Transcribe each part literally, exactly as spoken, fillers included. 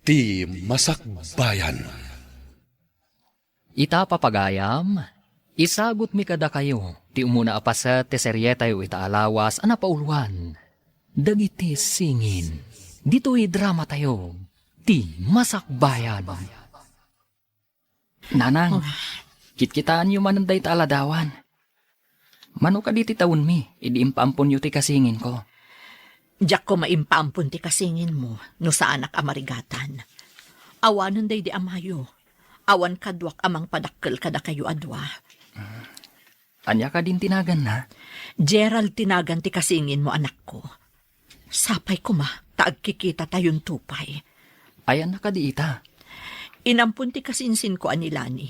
Ti Masakbayan. Ita, papagayam, isagutmi kadakayo ti umuna a paset ti serietayo ita a lawas a napauluan dagiti singin. Ditoy dramatayo, Ti Masakbayan. Nanang, kitkitaanyo manen dayta a ladawan. Mano kadi ti tawenmi idi impaamponyo ti kasinginko? Diak koma impaampon ti kasinginmo no saanak a marigatan. Awanen daydi amayo. Awan kaduak a mangpadakkel kadakayo a dua. Ania kadin ti naganna? Gerald ti nagan ti kasinginmo, anakko. Sapay koma ta agkikitatayon pay. Ayanna kadi ita? Inampon ti kasinsinko a ni Lani.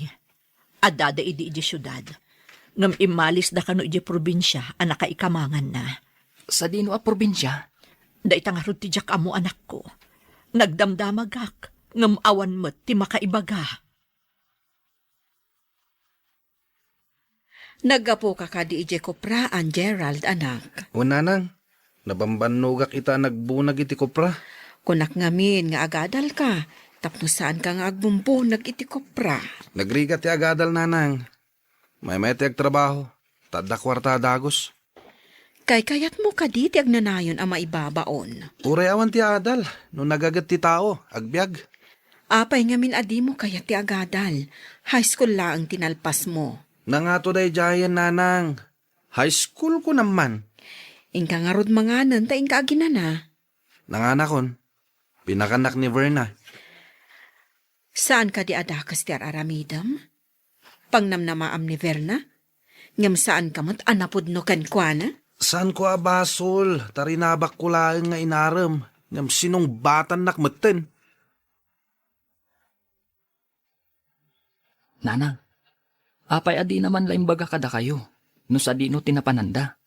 Addada idi idiay siudad. Ngem immalisda kano idiay probinsia a nakaikamanganna. Sadino a probinsia? Dayta ngarud ti diak ammo, anakko. Nagdamdamagak, ngem awan met ti makaibaga. Naggapuka kadi idiay kopraan, Gerald, anak? Wen, nanang. Nabambannogak ita a nagbunag iti kopra. Kunak ngamin nga agadalka, tapno saanka nga agbumbunag iti kopra. Nagrigat ti agadal, nanang. Maymay ti agtrabaho, ta adda kuarta a dagus. Kaykayatmo kadi ti agnanayon a maibabaon? Uray awan ti adal, no nagaget ti tao, agbiag. Apay ngamin a dimo kayat ti agadal? High school laeng ti nalpasmo. Nangato daydiayen, nanang. High school ko naman. Inka ngarud manganen ta inka aginana. Nanganakon. Pinakannak ni Verna. Saan kadi a dakes ti ar-aramidem? Pangnamnamaam ni Verna? Ngem saanka met a napudno kenkuana? Saanko a basol, ta rinabakko laeng nga inarem, ngem sinungbatannak metten. Nanang, apay a dina man la imbaga kadakayo no sadino ti napananda?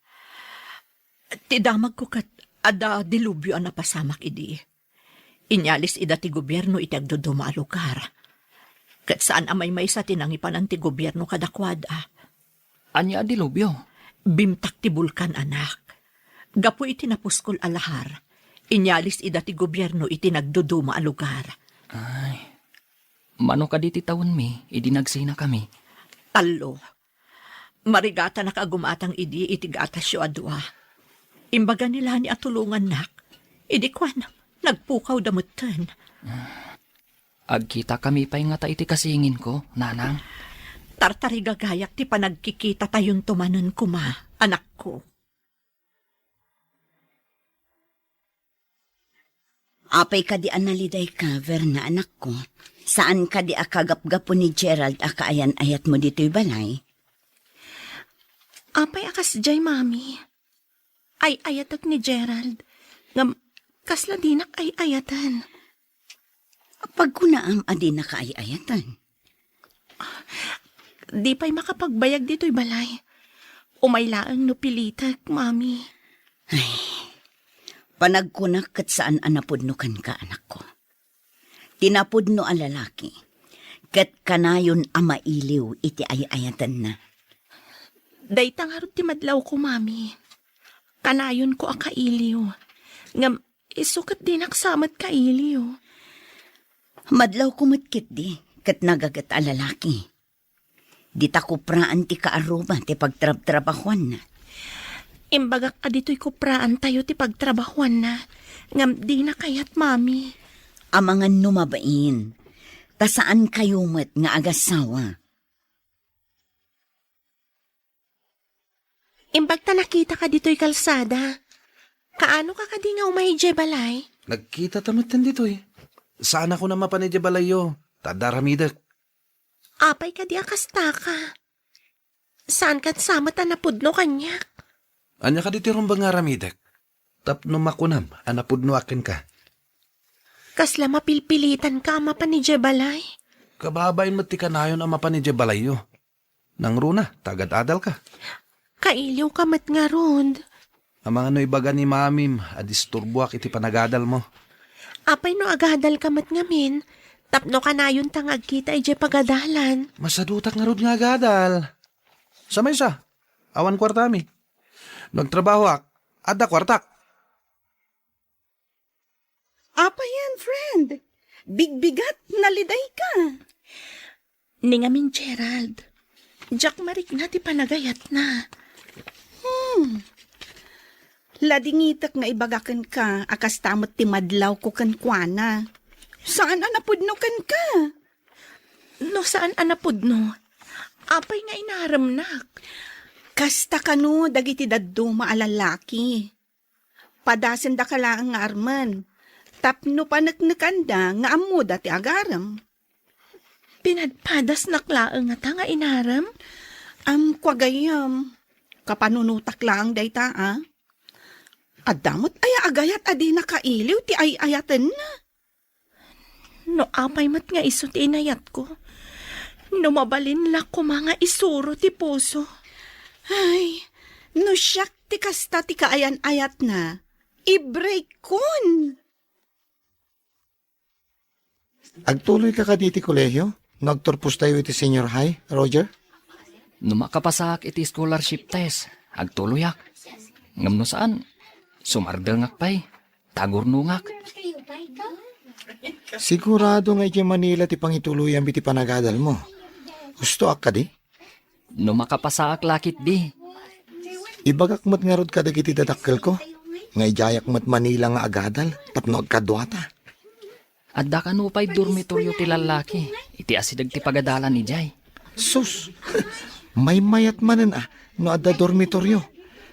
Ti damagko ket adda dilubyo a napasamak idi. Inyalis ida ti gobierno iti agduduma a lugar. Ket saan a maymaysa ti nangipanan ti gobierno kadakuada. Ania a dilubyo? Bimtak ti bulkan, anak. Gapu iti napuskol a lahar, inyalis ida ti gobierno iti nagduduma a lugar. Ay, mano kadi ti tawenmi idi nagsinakami? Tallo. Marigatanak a gumatang idi iti gatasyo a dua. Imbaga ni Lani a tulongannak. Idi kuan, nagpukawda metten. Agkitakami pay ngata iti kasinginko, nanang? Tartarigagayak ti panagkikitatayon manen koma, anakko. Apay kadi a nalidayka, Verna, anakko? Saan kadi a kagapgapu ni Gerald a kaayan-ayatmo ditoy balay? Apay a kasdiay, Mami? Ay-ayatek ni Gerald. Ngem, kasla dinak ay-ayaten. Pagkunaam a dinaka ay-ayaten. Di pay makapagbayag ditoy balay. Umay laeng no pilitek, Mami. Ay, panagkunak ket saan a napudno kenka, anakko. Ti napudno a lalaki, ket kanayon a mailiw iti ay-ayatenna. Dayta ngarud ti madlawko, Mami. Kanayonko a kailiw. Ngem isu ket dinak sa met kailiw. Madlawko met ketdi, ket nagaget a lalaki. Dita kupraan ti kaarruba ti pagtrabtrabahuanna. Imbagak a ditoy kupraantayo ti pagtrabahuanna, ngem dina kayat, Mami. Amangan no mabain, ta saankayo met nga agasawa. Imbag ta nakitaka ditoy kalsada. Kaano ka kadi nga umay idiay balay? Nagkita ta metten ditoy. Saan a kunam a mapan idiay balayyo, ta adda aramidek. Apay kadi a kastaka? Saan ket sa met a napudno kaniak? Ania kadi ti rumbeng nga aramidek? Tapno makunam a napudnoak kenka. Kasla mapilpilitanka a mapan idiay balay? Kababain met ti kanayon a mapan idiay balayyo. Nangruna, ta agad-adalka. Kailiwka met ngarud. Amangan no ibaga ni mamim a disturboak iti panagadalmo. Apay no agadalka met ngamin, tapno kanayonta nga agkita idiay pagadalan? Masadutak ngarud nga agadal. Sa maysa, awan kuartami. No agtrabahoak, adda kuartak. Apayen, friend? Bigbigat, nalidayka. Ni ngamin, Gerald, diak marikna ti panagayatna. Hmm. Ladingitek nga ibagakenka a kasta met ti madlawko kenkuana. Saan a napudno kenka? No saan a napudno, apay nga inaremnak? Kasta kano dagiti dadduma a lallaki. Padasendaka laeng nga armen, tapno paneknekanda nga ammoda ti agarem. Pinadpadasnak laeng ngata nga inarem? Am, kua gayyem, kapanunotak laeng dayta, a? Adda met aya agayat a di nakailiw ti ay-ayatenna? No apay met nga isu ti inayatko, no mabalin la koma nga isuro ti puso. Ay, no siak ti kasta ti kaayan-ayatna, i-break-kon. Agtuloyka kadi iti kolehio no agturpostayo iti senior high, Roger? No makapasaak iti scholarship test, agtuloyak. Ngem no saan, sumardengak pay. Tagurnongak. Sigurado nga idiay Manila ti pangituloyam iti panagadalmo. Hustoak kadi? No makapasaak la ketdi. Ibagak met ngarud kadagiti dadakkelko nga idiayak met Manila nga agadal tapno agkaduata. Adda kano pay dormitoryo ti lallaki iti asideg ti pagadalan idiay. Sus! Maymayat manen a no adda dormitoryo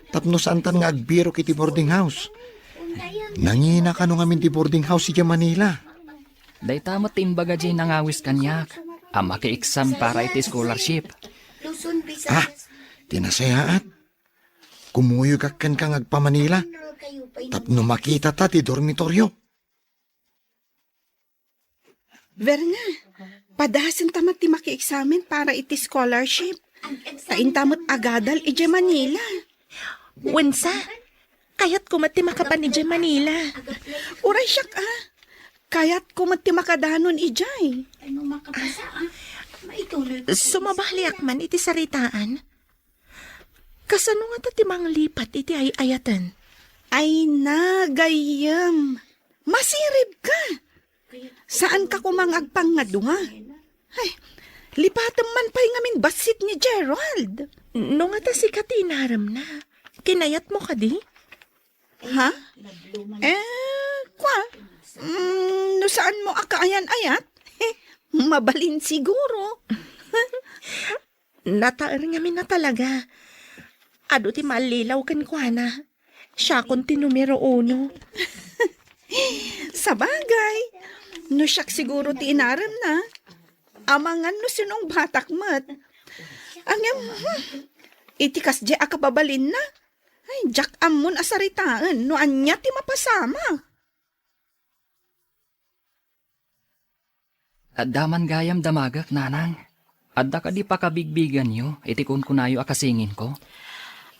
tapno saantan nga agbirok iti boarding house. Nangina kano ngamin ti boarding house idiay Manila. Dayta met ti imbaga diay nangawis kaniak a maki-exam para iti scholarship. Ah, ti nasayaat. Kumuyogak kenka nga agpa-Manila tapno makitata ti dormitoryo. Verna, padasenta met ti maki-exam para iti scholarship. Ta inta met agadal idiay Manila. Wensa, kayatko met ti makapan idiay Manila. Uray siak a. Kayatko met ti makadanon idiay. Sumabaliak man iti saritaan. Kasano ngata ti manglipat iti ay-ayaten? Ay na, gayyem. Masiribka. Saanka koma nga agpangngadua? Ay, lipatem man pay ngamin bassit ni Gerald. No ngata sika ti inaremna, kinayatmo kadi? Ha? Eh, kua? Mm, no saanmo a kaayan-ayat? Mabalin siguro. Nataer ngamin a talaga. Adu ti mallilaw kenkuana. Siakon ti numero uno. Sabagay, no siak siguro ti inaremna, amangan no sinungbatak met. Ngem, hmm, iti kasdiay a kababalinna, ay, diak ammon a saritaen no ania ti mapasamak. Adda man gayam damagek, nanang. Adda kadi pakabigbiganyo iti kunkunayo a kasinginko?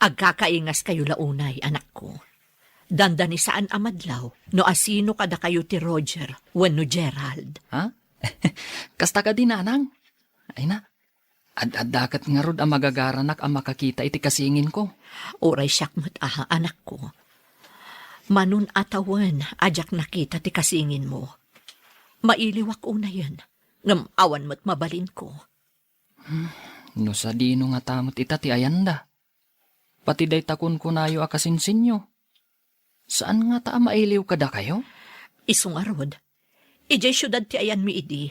Agkakaingaskayo la unay, anakko. Dandani saan a madlaw no asino kadakayo ti Roger wenno Gerald. Ha? Kasta kadi, nanang? Ay na, Ad-adda ket ngarud a magagaranak a makakita iti kasinginko. Uray siak met a, anakko. Manon a tawen a diak nakita ti kasinginmo. Mailiwak unayen, ngem awan met mabalinko. Hmm, no sadino ngata met ita ti ayanda? Pati dayta kunkunayo a kasinsinyo. Saan ngata a mailiw kadakayo? Isu ngarud, idiay siudad ti ayanmi idi,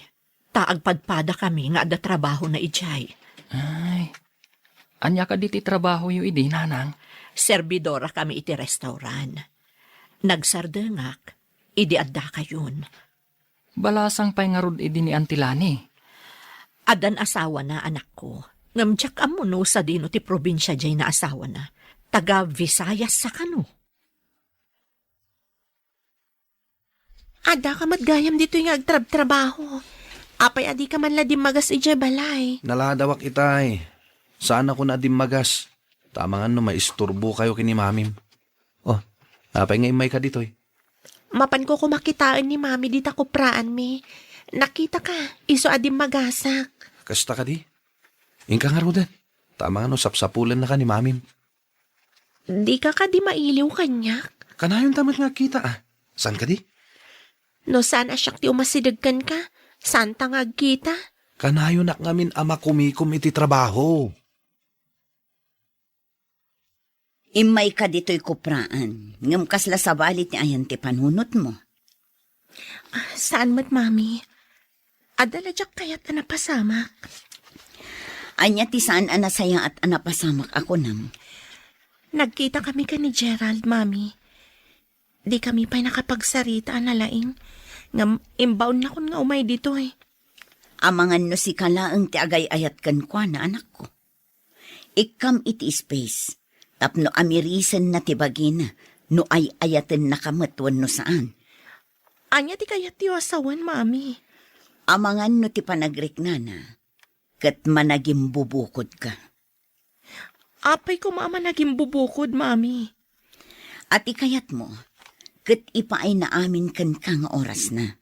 ta agpadpadakami nga adda trabahona idiay. Ay, ania kadi ti trabahoyo idi, nanang? Serbidorakami iti restaurant. Nagsardengak idi addakayon. Balasang pay ngarud idi ni Auntie Lani? Addan asawana, anakko. Ngem diak ammo no sadino ti probinsia diay naasawana. Taga Visayas sa kano? Addaka met gayam ditoy nga agtrabtrabaho. Apay a dika man la dimmagas idiay balay? Naladawak itay. Saanakon a dimmagas. Ta amangan no maisturbokayo ken ni mamim. Oh, apay nga immayka ditoy? Mapanko koma kitaen ni mami dita kopraanmi. Nakitaka, isu a dimmagasak. Kasta kadi? Inka ngaruden. Ta amangan no sapsapulennaka ni mamim. Dika kadi mailiw kaniak? Kanayonta met nga agkita, a. Saan kadi? No saan a siak ti umasideg kenka, saanta nga agkita. Kanayonak ngamin a makumikom iti trabaho. Immayka ditoy kupraan, ngem kasla sabali ti ayan ti panunotmo? Ah, saan met, Mami. Adda la diak kayat a napasamak. Ania ti saan a nasayaat a napasamak a kunam? Nagkita kami ken ni Gerald, Mami. Di kami pay nakapagsarita a nalaing, ngem imbaonnakon nga umay ditoy. Amangan no sika laeng ti agay-ayat kenkuana, anakko. Ikkam iti space, tapno amirisenna ti bagina no ay-ayatennaka met wenno saan. Ania ti kayatyo a sawen, Mami? Amangan no ti panagriknana, ket managimbubukodka. Apay koma a managimbubukod, Mami? A ti kayatmo, ket ipaayna amin kenka nga orasna.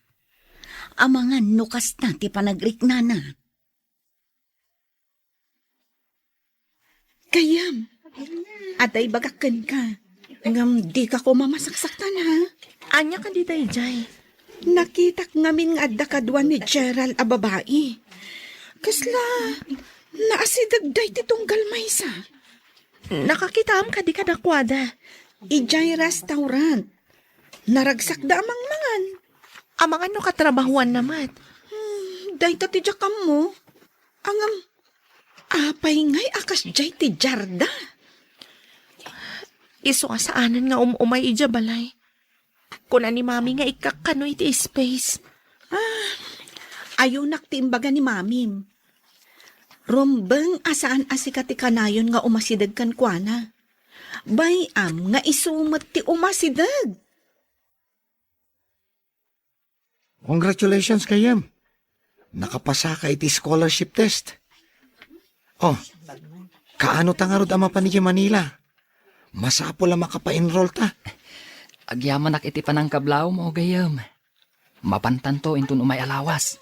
Amangan no kasta ti panagriknana. Gayyem, adda ibagak kenka. Ngem dika koma masaksaktan, ha? Ania kadi daydiay? Nakitak ngamin nga adda kadua ni Gerald a babai. Kasla naasidegda iti tunggal maysa. Nakakitaam kadi kadakuada? Idiay restaurant. Naragsakda a mangmangan. Amangan no katrabahuanna met. Hmm, dayta ti diak ammo. Ngem, apay ngay a kasdiay ti diarda? Isu a saanen nga um-umay idiay balay. Kuna ni Mami nga ikkak kano iti space. Ah, ayonak ti imbaga ni Mamim. Rumbeng a saan a sika ti kanayon nga umasideg kenkuana. Bay-am nga isu met ti umasideg. Congratulations, gayyem. Nakapasaka iti scholarship test. Oh, kaano ta ngarud a mapan idiay Manila? Masapul a makapa-enroll ta. Agyamanak iti panangkablawmo, gayyem. Mapantanto inton umay a lawas.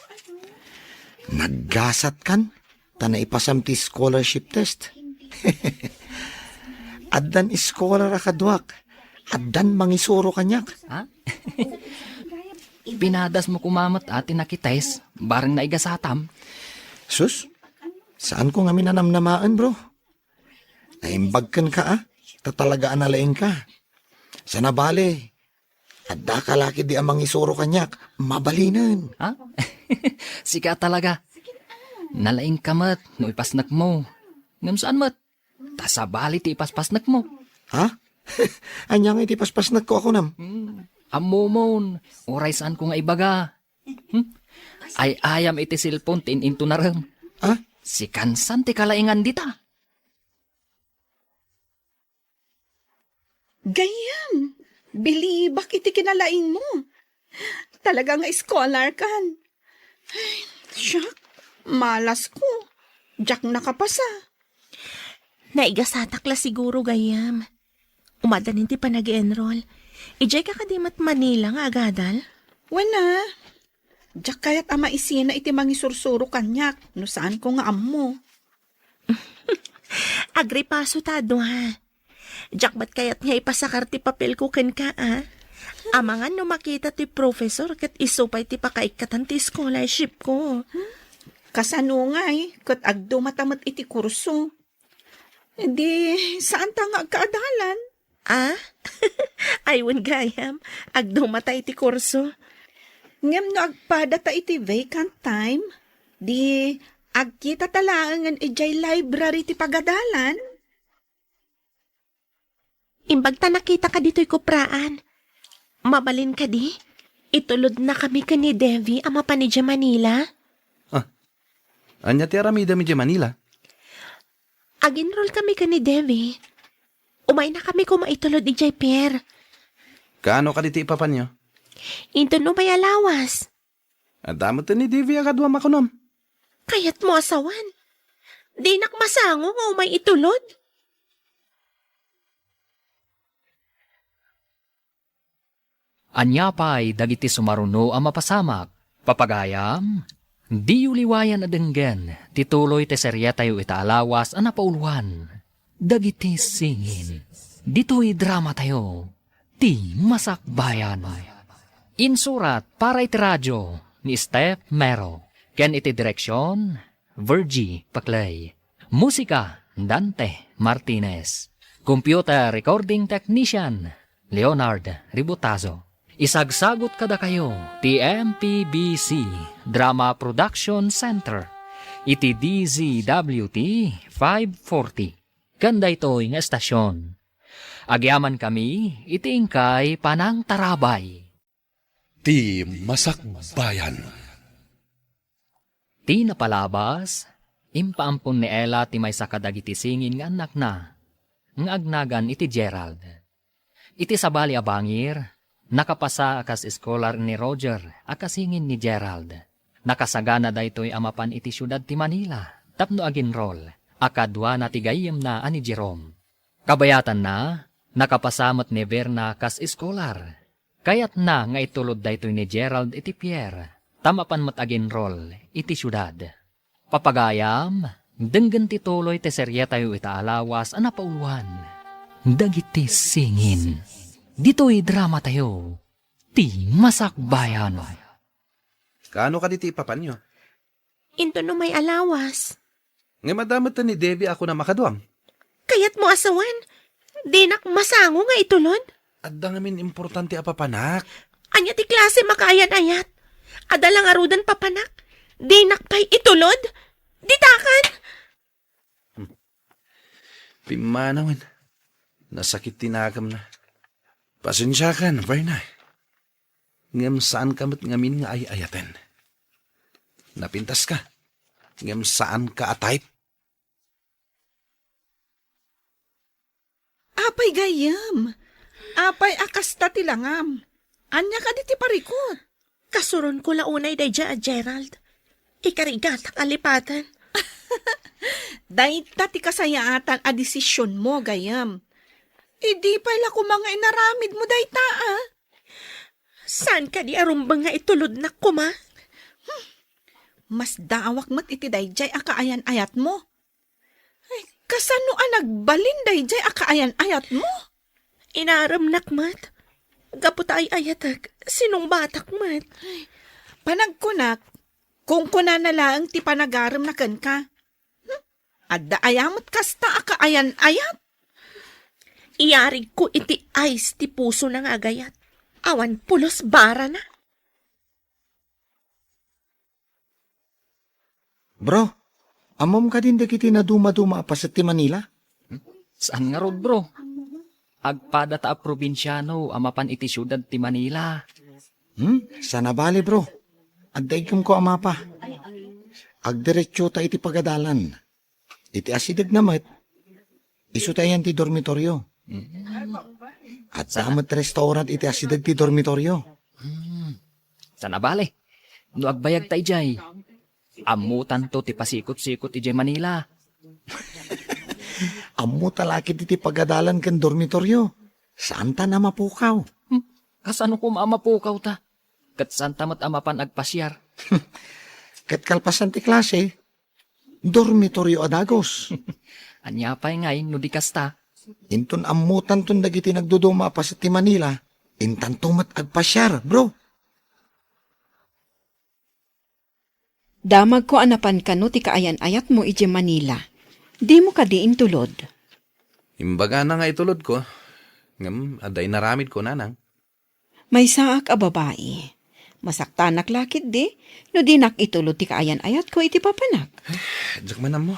Naggasatkan ta naipasam ti scholarship test. Addan scholar a kaduak. Addan mangisuro kaniak. Ha? Pinadasmo koma met a ti nakitest, bareng naigasatam. Sus, saanko ngamin a namnamaen, bro. Naimbag kenka, a? Ta talaga a nalaingka. Sana bale, addaka la ketdi a mangisuro kaniak, mabalinen. Ha? Sika talaga. Nalaingka met no ipasnekmo. Ngem saan met. Ta sabali ti ipaspasnekmo. Ha? Ania ngay ti paspasnekko a kunam? Hmm. Ammomon, uray saanko nga ibaga. Hmm? Ay-ayam iti cellphone ti in-intunarem. Ha? Sikan san ti kalaingan dita. Gayyem, bilibak iti kinalaingmo. Talaga nga scholar kan. Ay, siak, malasko. Diak nakapasa. Naigasatak la siguro, gayyem. Umadanin ti panag-enroll. Idiay ka kadi met Manila nga agadal? Wen a. Diak kayat a maisina iti mangisursuro kaniak no saanko nga ammo. Agripaso ta a dua. Diak met kayat nga ipasakar ti papelko kenka, a. Amangan no makita ti professor ket isu pay ti pakaikkatan ti scholarshipko. Kasano ngay ket agdumata met iti kurso? Di, saanta nga agkaadalan? A? Ay, wen gayyem, agdumata iti kurso. Ngem no agpadata iti vacant time, di agkitata laengen idiay library ti pagadalan? Imbag ta nakitaka ditoy kupraan. Mabalin kadi? Itulodnakami ken ni Devi a mapan idiay Manila. Ah, ania ti aramidem idiay Manila? Ag-enroll kami ken ni Devi. Umaynakami koma itulod idiay pier. Kaano kadi ti ipapanyo? Inton umay a lawas. Adda met ni Devi a kaduam a kunam. Kayatmo a sawen? Dinak masango nga umay itulod? Ania pay dagiti sumaruno a mapasamak? Papagayam, diyo liwayan a denggen ti tuloy ti seriatayo ita a lawas a napauluan, Dagiti Singin. Ditoy dramatayo, Ti Masakbayan. Insurat para iti radio ni Steph Mero, ken iti direksion, Virgie Paclay. Musika, Dante Martinez. Computer recording technician, Leonard Ributazo. Isagsagut kadakayo ti M P B C Drama Production Center iti D Z W T five forty. Ken daytoy nga estasion, agyamankami iti inkay panangtarabay. Ti Masakbayan. Ti napalabas, impaampon ni Ella ti maysa kadagiti singin nga annakna, nga agnagan iti Gerald. Iti sabali a bangir, nakapasa a kas eskolar ni Roger a kasingin ni Gerald. Nakasagana daytoy a mapan iti siudad ti Manila tapno aginrol a kaduana ti gayyemna a ni Jerome. Kabayatanna, nakapasa met ni Verna kas eskolar. Kayatna nga itulod daytoy ni Gerald iti pier, ta mapan met aginrol iti siudad. Papagayam, denggen ti tuloy ti serietayo ita a lawas a napauluan, Dagiti Singin. Ditoy dramatayo, Ti Masakbayan. Kaano kadi ti ipapanyo? Inton umay a lawas. Ngem adda met ni Debbie a kunam a kaduam. Kayatmo a sawen, dinak masango nga itulod? Adda ngamin importante a papanak. Ania ti klasem a kaayan-ayat? Adda la ngaruden papanak. Dinak pay itulod? Ditakan? Hmm. Pimmanawen. Nasakit ti nakemna. Pasensiakan, Verna. Ngem saanka met ngamin nga ay-ayaten. Napintaska, ngem saanka a type. Apay gayyem? Apay a kasta ti langam? Ania kadi ti parikut? Kasuronko la unay daydiay a Gerald. Ikarigatak a lipaten. Dayta ti kasayaatan a desisionmo, gayyem. Idi pay la koma nga inaramidmo dayta, a? Saan kadi a rumbeng nga itulodnak koma? Hmm. Masdaawak met iti daydiay a kaayan-ayatmo. Ay, kasano a nagbalin daydiay a kaayan-ayatmo? Inaremnak met. Gapu ta ay-ayatek, sinungbatak met. Ay, panagkunak, kunkunana laeng ti panagaremna kenka. Hmm? Adda aya met kasta a kaayan-ayat? Iyarigko iti ice ti pusona nga agayat. Awan pulos barana. Bro, ammom kadin dagiti nadumaduma a paset ti Manila? Saan ngarud, bro? Agpadata a probinsiano a mapan iti siudad ti Manila. Hmm? Sana bale, bro. Adda iggumko a mapa. Agdiretsota iti pagadalan. Iti asidegna met, isu ti ayan ti dormitorio. Mm. Adda met restaurant iti asideg ti dormitorio. Mm. Sana bale, no agbayagta idiay, ammotanto ti pasikot-sikot idiay Manila. Ammota la ketdi ti pagadalan ken dormitorio. Saanta a mapukaw. Hmm, kasano koma a mapukawta? Ket saanta met a mapan agpasiar. Ket kalpasan ti klase, dormitorio a dagus. Ania pay ngay no di kasta? Inton ammotanton dagiti nagduduma a paset ti Manila, intanto met agpasiar, bro. Damagko a napan kano ti kaayan-ayatmo idiay Manila. Dimo kadi intulod? Imbagana nga itulodko, ngem adda inaramidko, nanang. Maysaak a babai. Masaktanak la ketdi no dinak itulod ti kaayan-ayatko iti papanak. Diak man ammo,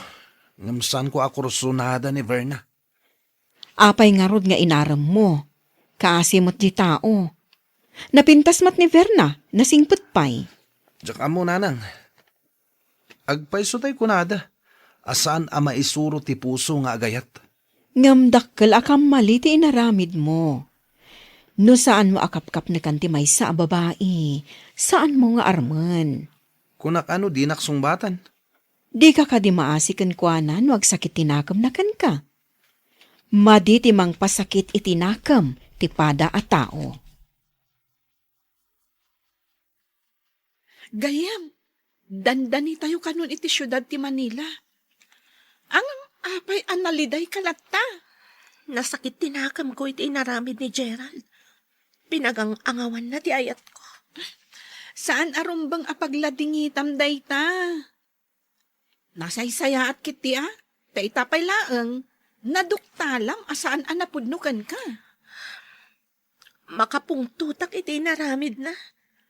ngem saanko a kursunada ni Verna. Apay ngarud nga inaremmo? Kaasi met ti tao. Napintas met ni Verna, nasingpet pay. Diak ammo, nanang. Agpayso tay kunada a saan a maisuro ti puso nga agayat. Ngem dakkel a kammali ti inaramidmo. No saanmo a kapkapnekan ti maysa a babai, saanmo nga armen. Kunak a no dinak sungbatan. Dika kadi maasi kenkuana no agsakit ti nakemna kenka? Madi ti mangpasakit iti nakem ti pada a tao. Gayyem, dandanitayo kanon iti siudad ti Manila. Ngem apay a nalidayka latta? Nasakit ti nakemko iti inaramid ni Gerald. Pinagang-angawanna ti ayatko. Saan a rumbeng a pagladingitam dayta. Nasaysayaat ketdi a, ta ita pay laeng, naduktalam a saan a napudno kenka. Makapungtotak iti inaramidna.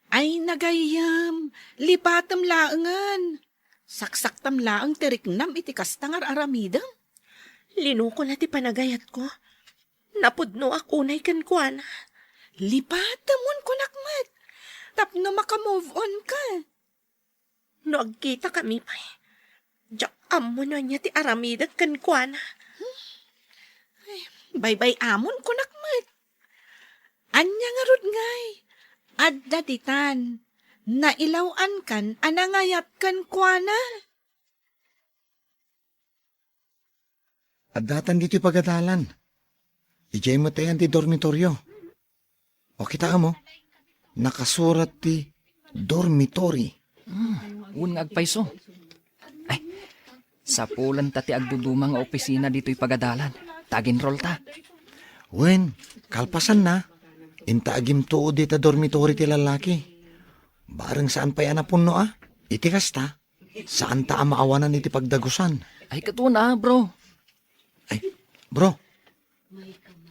Ay, nagayyem, lipatem laengen. Saksaktam laeng ti riknam iti kasta nga ar-aramidem. Linukona ti panagayatko. Napudnoak unay kenkuana. Lipatem, kunak met. Tapno maka-move on ka. No agkitakami pay, diak ammo no ania ti aramidek kenkuana. Ay, baybay-amon kunak met. Ania ngarud ngay? Adda ditan, nailaw-ankan a nangayat kenkuana. Addatan ditoy pagadalan. Idiay met ayan ti dormitorio. O, kitaem, o. Nakasurat ti dormitory. Hmm, wen nga agpayso. Ay, sapulen ta ti agduduma nga opisina ditoy pagadalan. Ta ag-enrollta. Wen, kalpasanna, inta agimtuod dita dormitory ti lallaki. Bareng saan pay a napunno a. Iti kasta, saanta a maawanan iti pagdagusan. Ay, katuon a, bro. Ay, bro,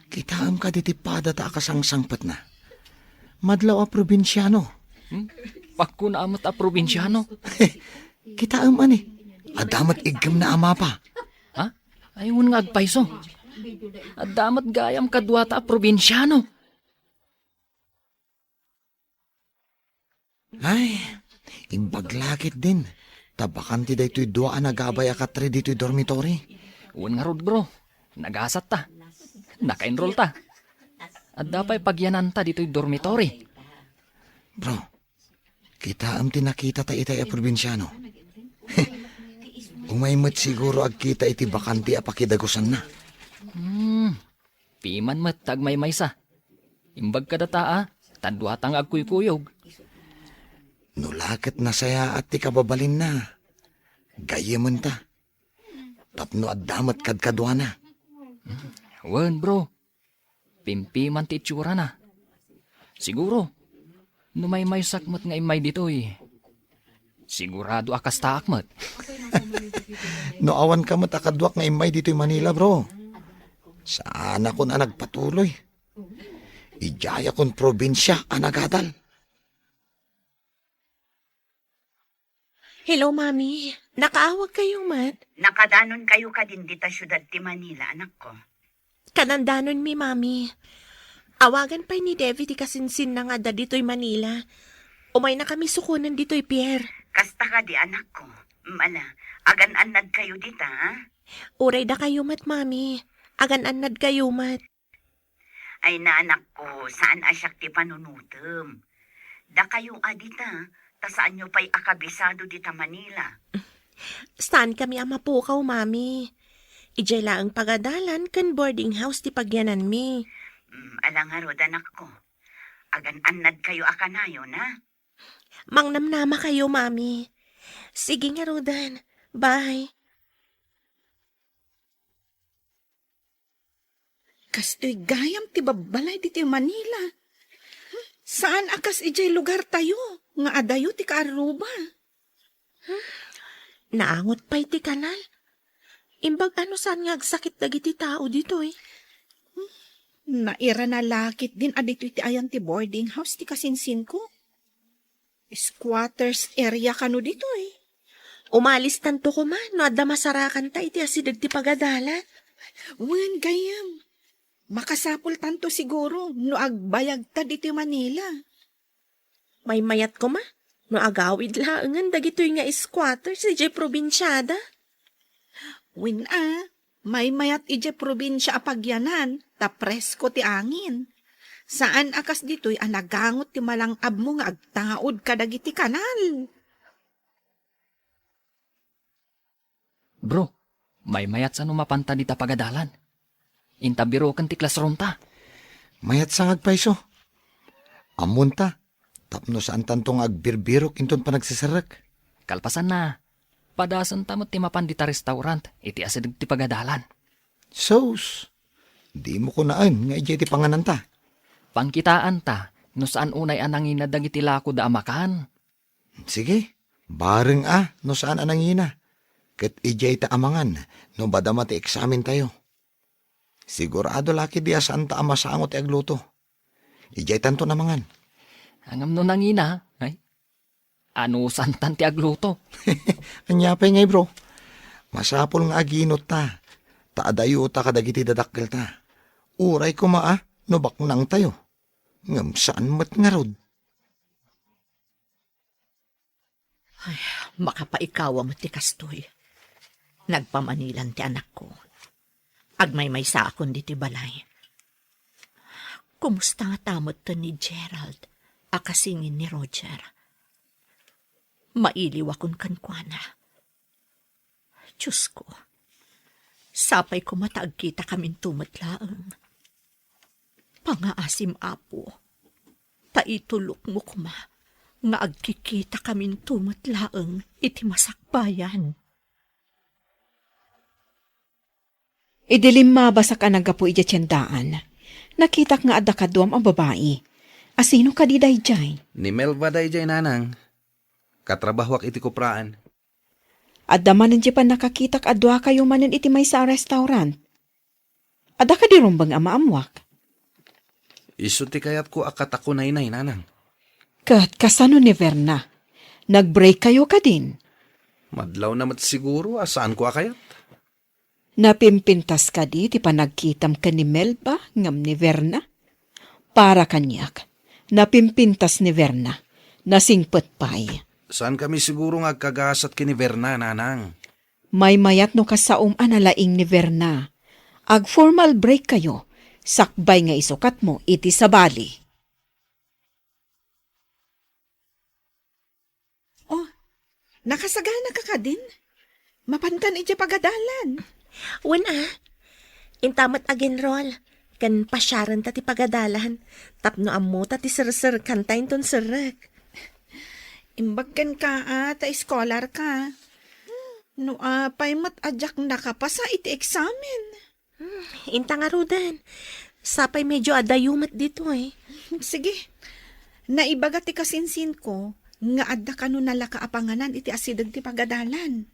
kitaem kadi ti padata a kasangsangpetna? Madlaw a probinsiano. Hmm? Pakkunaam met a probinsiano? Kitaem, ani? Adda met iggemna a mapa. Ha? Ay, wen nga agpayso. Adda met gayam kaduata a probinsiano. Ay, imbag la ketdin, ta bakante daytoy dua a nagabay a katre ditoy dormitory. Wen ngarud, bro. Nagasat ta. Naka-enroll ta. Adda pay pagyananta ditoy dormitory. Bro, kitaem ti nakitata itay a probinsiano. Umay met siguro agkita iti bakante a pakidagusanna. Hmm, piman met ta agmaymaysa. Imbag kadata a, ta duata nga agkuykuyog. No la ket nasayaat ti kababalinna, gayyementa. Tapno adda met kadkaduana. Wen, bro. Pimpiman ti itsurana. Siguro, no maymaysak met nga immay ditoy, sigurado a kastaak met. No awanka met a kaduak nga immay ditoy Manila, bro, saanakon a nagpatuloy. Idiayakon probinsia a nagadal. Hello, Mami. Nakaawag kayo met? Nakadanon kayo kadin dita siudad ti Manila, anakko? Kanandanonmi, Mami. Awagan pay ni Devi ti kasinsinna nga adda ditoy Manila. Umayna kami sukonen ditoy pier. Kasta kadi, anakko. Mala, agan-annad kayo dita, ha? Uray dakayo met, Mami. Agan-annad kayo met. Ay, anakko, saan a siak ti panunotem. Dakayo a dita, ta saanyo pay a kabisado dita Manila. Saan kami a mapukaw, Mami. Idiay laeng pagadalan ken boarding house ti pagyananmi. Mm, ala ngarud, anakko. Agan-annad kayo a kanayon, ha? Mangnamnama kayo, Mami. Sige ngaruden. Bye. Kastoy gayam ti babbalay ditoy Manila. Saan a kas idiay lugartayo nga adayo ti kaarruba. Naangot pay ti kanal. Imbag a no saan nga agsakit dagiti tao ditoy. Nairana la ketdin a ditoy ti ayan ti boarding house ti kasinsinko. Squatters area kano ditoy. Umalistanto koma no adda masarakanta iti asideg ti pagadalan. Wen, gayyem. Makasapultanto siguro no agbayagta ditoy Manila. Maymayat koma no agawid laengen dagitoy nga squatters idiay probinsiada. Wen a, maymayat idiay probinsia a pagyanan, ta presko ti angin. Saan a kas ditoy a nagangot ti malangabmo nga agtaud kadagiti kanal. Bro, maymayatsa no mapanta dita pagadalan. Inta biroken ti classroomta. Mayatsa nga agpayso. Ammonta, tapno saantanto nga agbirbirok inton panagseserrek. Kalpasanna, padasenta met ti mapan dita restaurant iti asideg ti pagadalan. Sus, dimo kunaen nga idiay ti pangananta. Pangkitaanta, no saan unay a nangina dagiti lakoda a makan. Sige, bareng a no saan a nangina. Ket idiay ta amangan no madama ti eksamentayo. Sigurado la ketdi a saanta a masango ti agluto. Idiay tanto namangan. Ngem no nangina, ay, anusantan ti agluto. Ania pay ngay, bro? Masapul nga aginutta, ta adayota kadagiti dadakkelta. Uray koma a no baknangtayo. Ngem saan met ngarud. Ay, makapaikawa met ti kastoy. Nagpamanilan ti anakko. Agmaymaysaakon ditoy balay. Kumusta ngata metten ni Gerald a kasingin ni Roger? Mailiwakon kenkuana. Diosko, sapay koma ta agkitakaminto met laeng. Pangaasim, Apo, ta itulokmo koma nga agkikitakaminto met laeng iti masakbayan. Idi limmabas a naggapu idiay tiendaan, nakitak nga adda kaduam a babai. Asino kadi daydiay? Ni Melba daydiay, nanang. Katrabahoak iti kupraan. Adda manen diay pannakakitak a duakayo manen iti maysa a restaurant. Adda kadi rumbeng a maammuak? Isu ti kayatko a katakunaynay, nanang. Ket kasano ni Verna? Nag-break kayo kadin? Madlawna met siguro a saanko a kayat. Napimpintas kadi ti panagkitam ken ni Melba ngem ni Verna? Para kaniak, napimpintas ni Verna. Nasingpet pay. Saankami siguro nga agkagasat ken ni Verna, nanang. Maymayat no kasaom a nalaing ni Verna. Ag-formal break kayo, sakbay nga isukatmo iti sabali. Oh, nakasagana ka kadin? Mapankan idiay pagadalan. Wen a, inta met ag-enroll ken pasiarenta ti pagadalan tapno ammota ti serserkanta inton serrek. Imbag kenka a ta iskolar ka. No apay met a diak nakapasa iti eksamen. Hmm, inta ngaruden. Sapay medyo adayo met ditoy. Sige. Naibaga ti kasinsinko nga adda kano nalaka a panganan iti asideg ti pagadalan.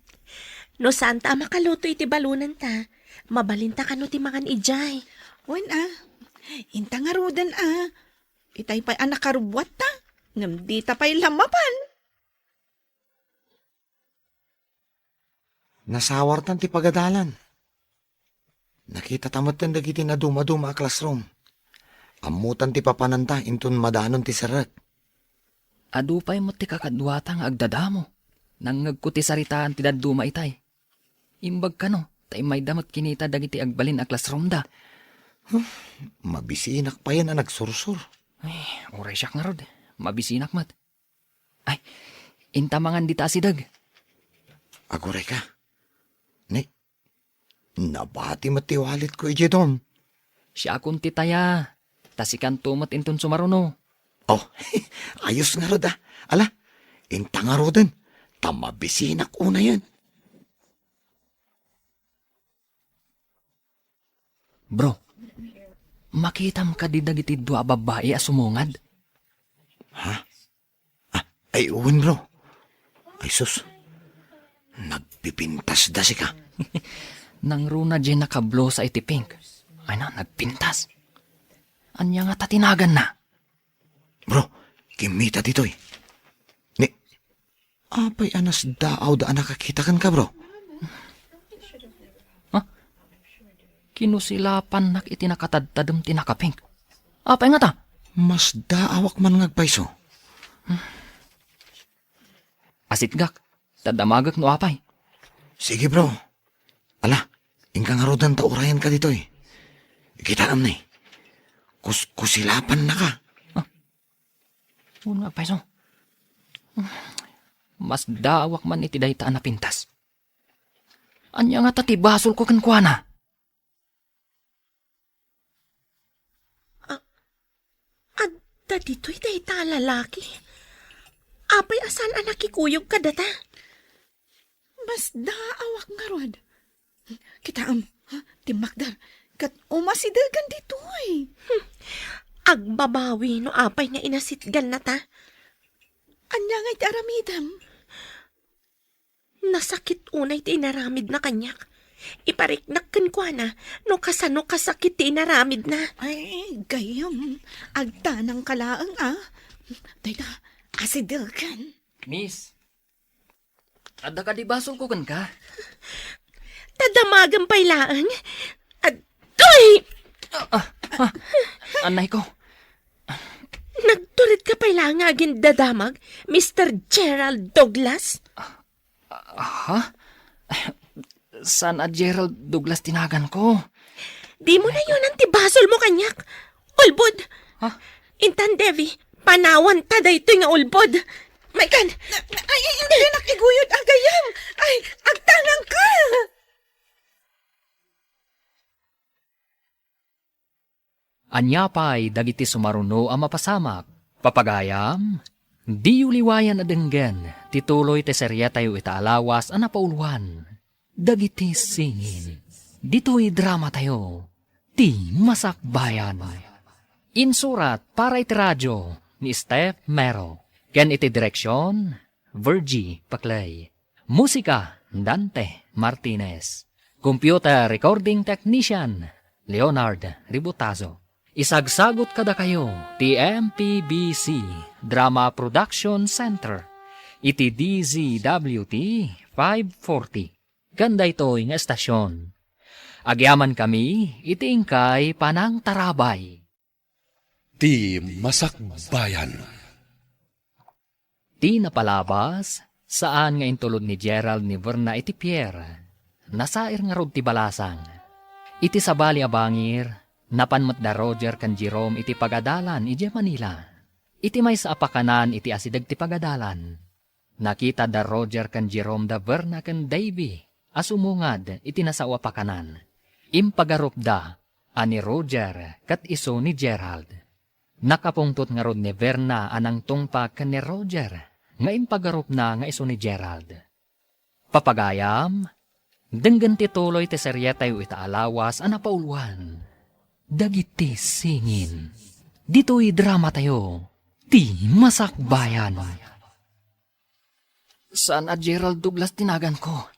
No saanta a makaluto iti balonenta, mabalinta kano ti mangan idiay. Wen a, inta ngaruden a. Itay pay a nakarubbuatta, ngem dita pay la mapan. Nasawartan ti pagadalan. Nakitata metten dagiti nadumaduma a classroom. Ammotan ti papananta inton madanon ti serrek. Adu pay met ti kakaduata nga agdadamo. Nangngegko ti saritaan ti dadduma itay. Imbag kano, ta immayda met kinita dagiti agbalin a classroomda. Huh, mabisinak payen a nagsursur. Ay, uray siak ngarud. Mabisinak met. Ay, inta mangan dita asideg. Aguray ka. Ni, nabati met ti walletko idiay dorm. Siakon ti taya, ta sikanto met inton sumaruno. Oh, ayos ngarud a. Ala, inta ngaruden, ta mabisinak unayen. Bro, makitam kadi dagiti dua a babbai a sumungad? Ha? Ah, ay, wen, bro. Ay, sus. Nagpipintas da sika. Nangruna diay nakablosa iti pink. Ay na, nagpintas. Ania ngata ti naganna? Bro, kimmita ditoy. Ni, apay a nasdaawda a nakakita kenka, bro? Ha? Kinusilapannak iti nakatadtadem ti nakapink. Apay ngata? Masdaawak man nga agpayso. Asitgak, ta damagek no apay. Sige, bro. Ala, inka ngaruden ta urayenka ditoy. Kitaem ni. Kus-, kusilapannaka. Ah, wen nga payso. Masdaawak man iti dayta a napintas. Ania ngata ti basolko kenkuana? A-, adda ditoy dayta a lalaki? Apay a saan a nakikuyog kadata? Masdaawak ngarud. Kitaem, ha? Timmakder. Ket umasidegan ditoy. Hmm. Agbabawi no apay nga inasitganna ta. Ania nga iti aramidem? Nasakit unay ti inaramidna kaniak. Ipariknak kenkuana no kasano kasakit ti inaramidna. Ay, gayyem. Agtanangka laeng, a. Dayta, asidegen. Miss, adda kadi basolko kenka? Ta damagem pay laeng. Adtoy! Ah, ah, ah. Anayko. Nagtured ka pay laeng nga agindadamag, Mister Gerald Douglas? Ha? Saan a Gerald Douglas ti naganko? Dimo nayonan ti basolmo kaniak. Ulbod! Ha? Intan, Devi, panawanta daytoy nga ulbod. Maikan! Ay, ay, dinak iguyod a gayyem! Ay, agtanangka! Ania pay dagiti sumaruno a mapasamak? Papagayam, diyo liwayan a denggen ti tuloy ti seriatayo ita a lawas a napauluan, Dagiti Singin. Ditoy dramatayo, Ti Masakbayan. Insurat para iti radio ni Steph Mero, ken iti direksion, Virgie Paclay. Musika, Dante Martinez. Computer recording technician, Leonard Ributazo. Isagsagut kadakayo ti M P B C Drama Production Center iti D Z W T five forty. Ken daytoy nga estasion, agyamankami iti inkay panangtarabay. Ti Masakbayan. Ti napalabas, saan nga intulod ni Gerald ni Verna iti pier. Nasair ngarud ti balasang. Iti sabali a bangir, napan met da Roger ken Jerome iti pagadalan idiay Manila. Iti maysa a pakanan iti asideg ti pagadalan, nakita da Roger ken Jerome da Verna ken Davy a sumungad iti nasao a pakanan. Impagarupda a ni Roger ket isu ni Gerald. Nakapungtot ngarud ni Verna a nangtungpal ken ni Roger nga impagarupna nga isu ni Gerald. Papagayam, denggen ti tuloy ti serietayo ita a lawas a napauluan, Dagiti Singin. Ditoy dramatayo, Ti Masakbayan. Saan a Gerald Douglas ti naganko.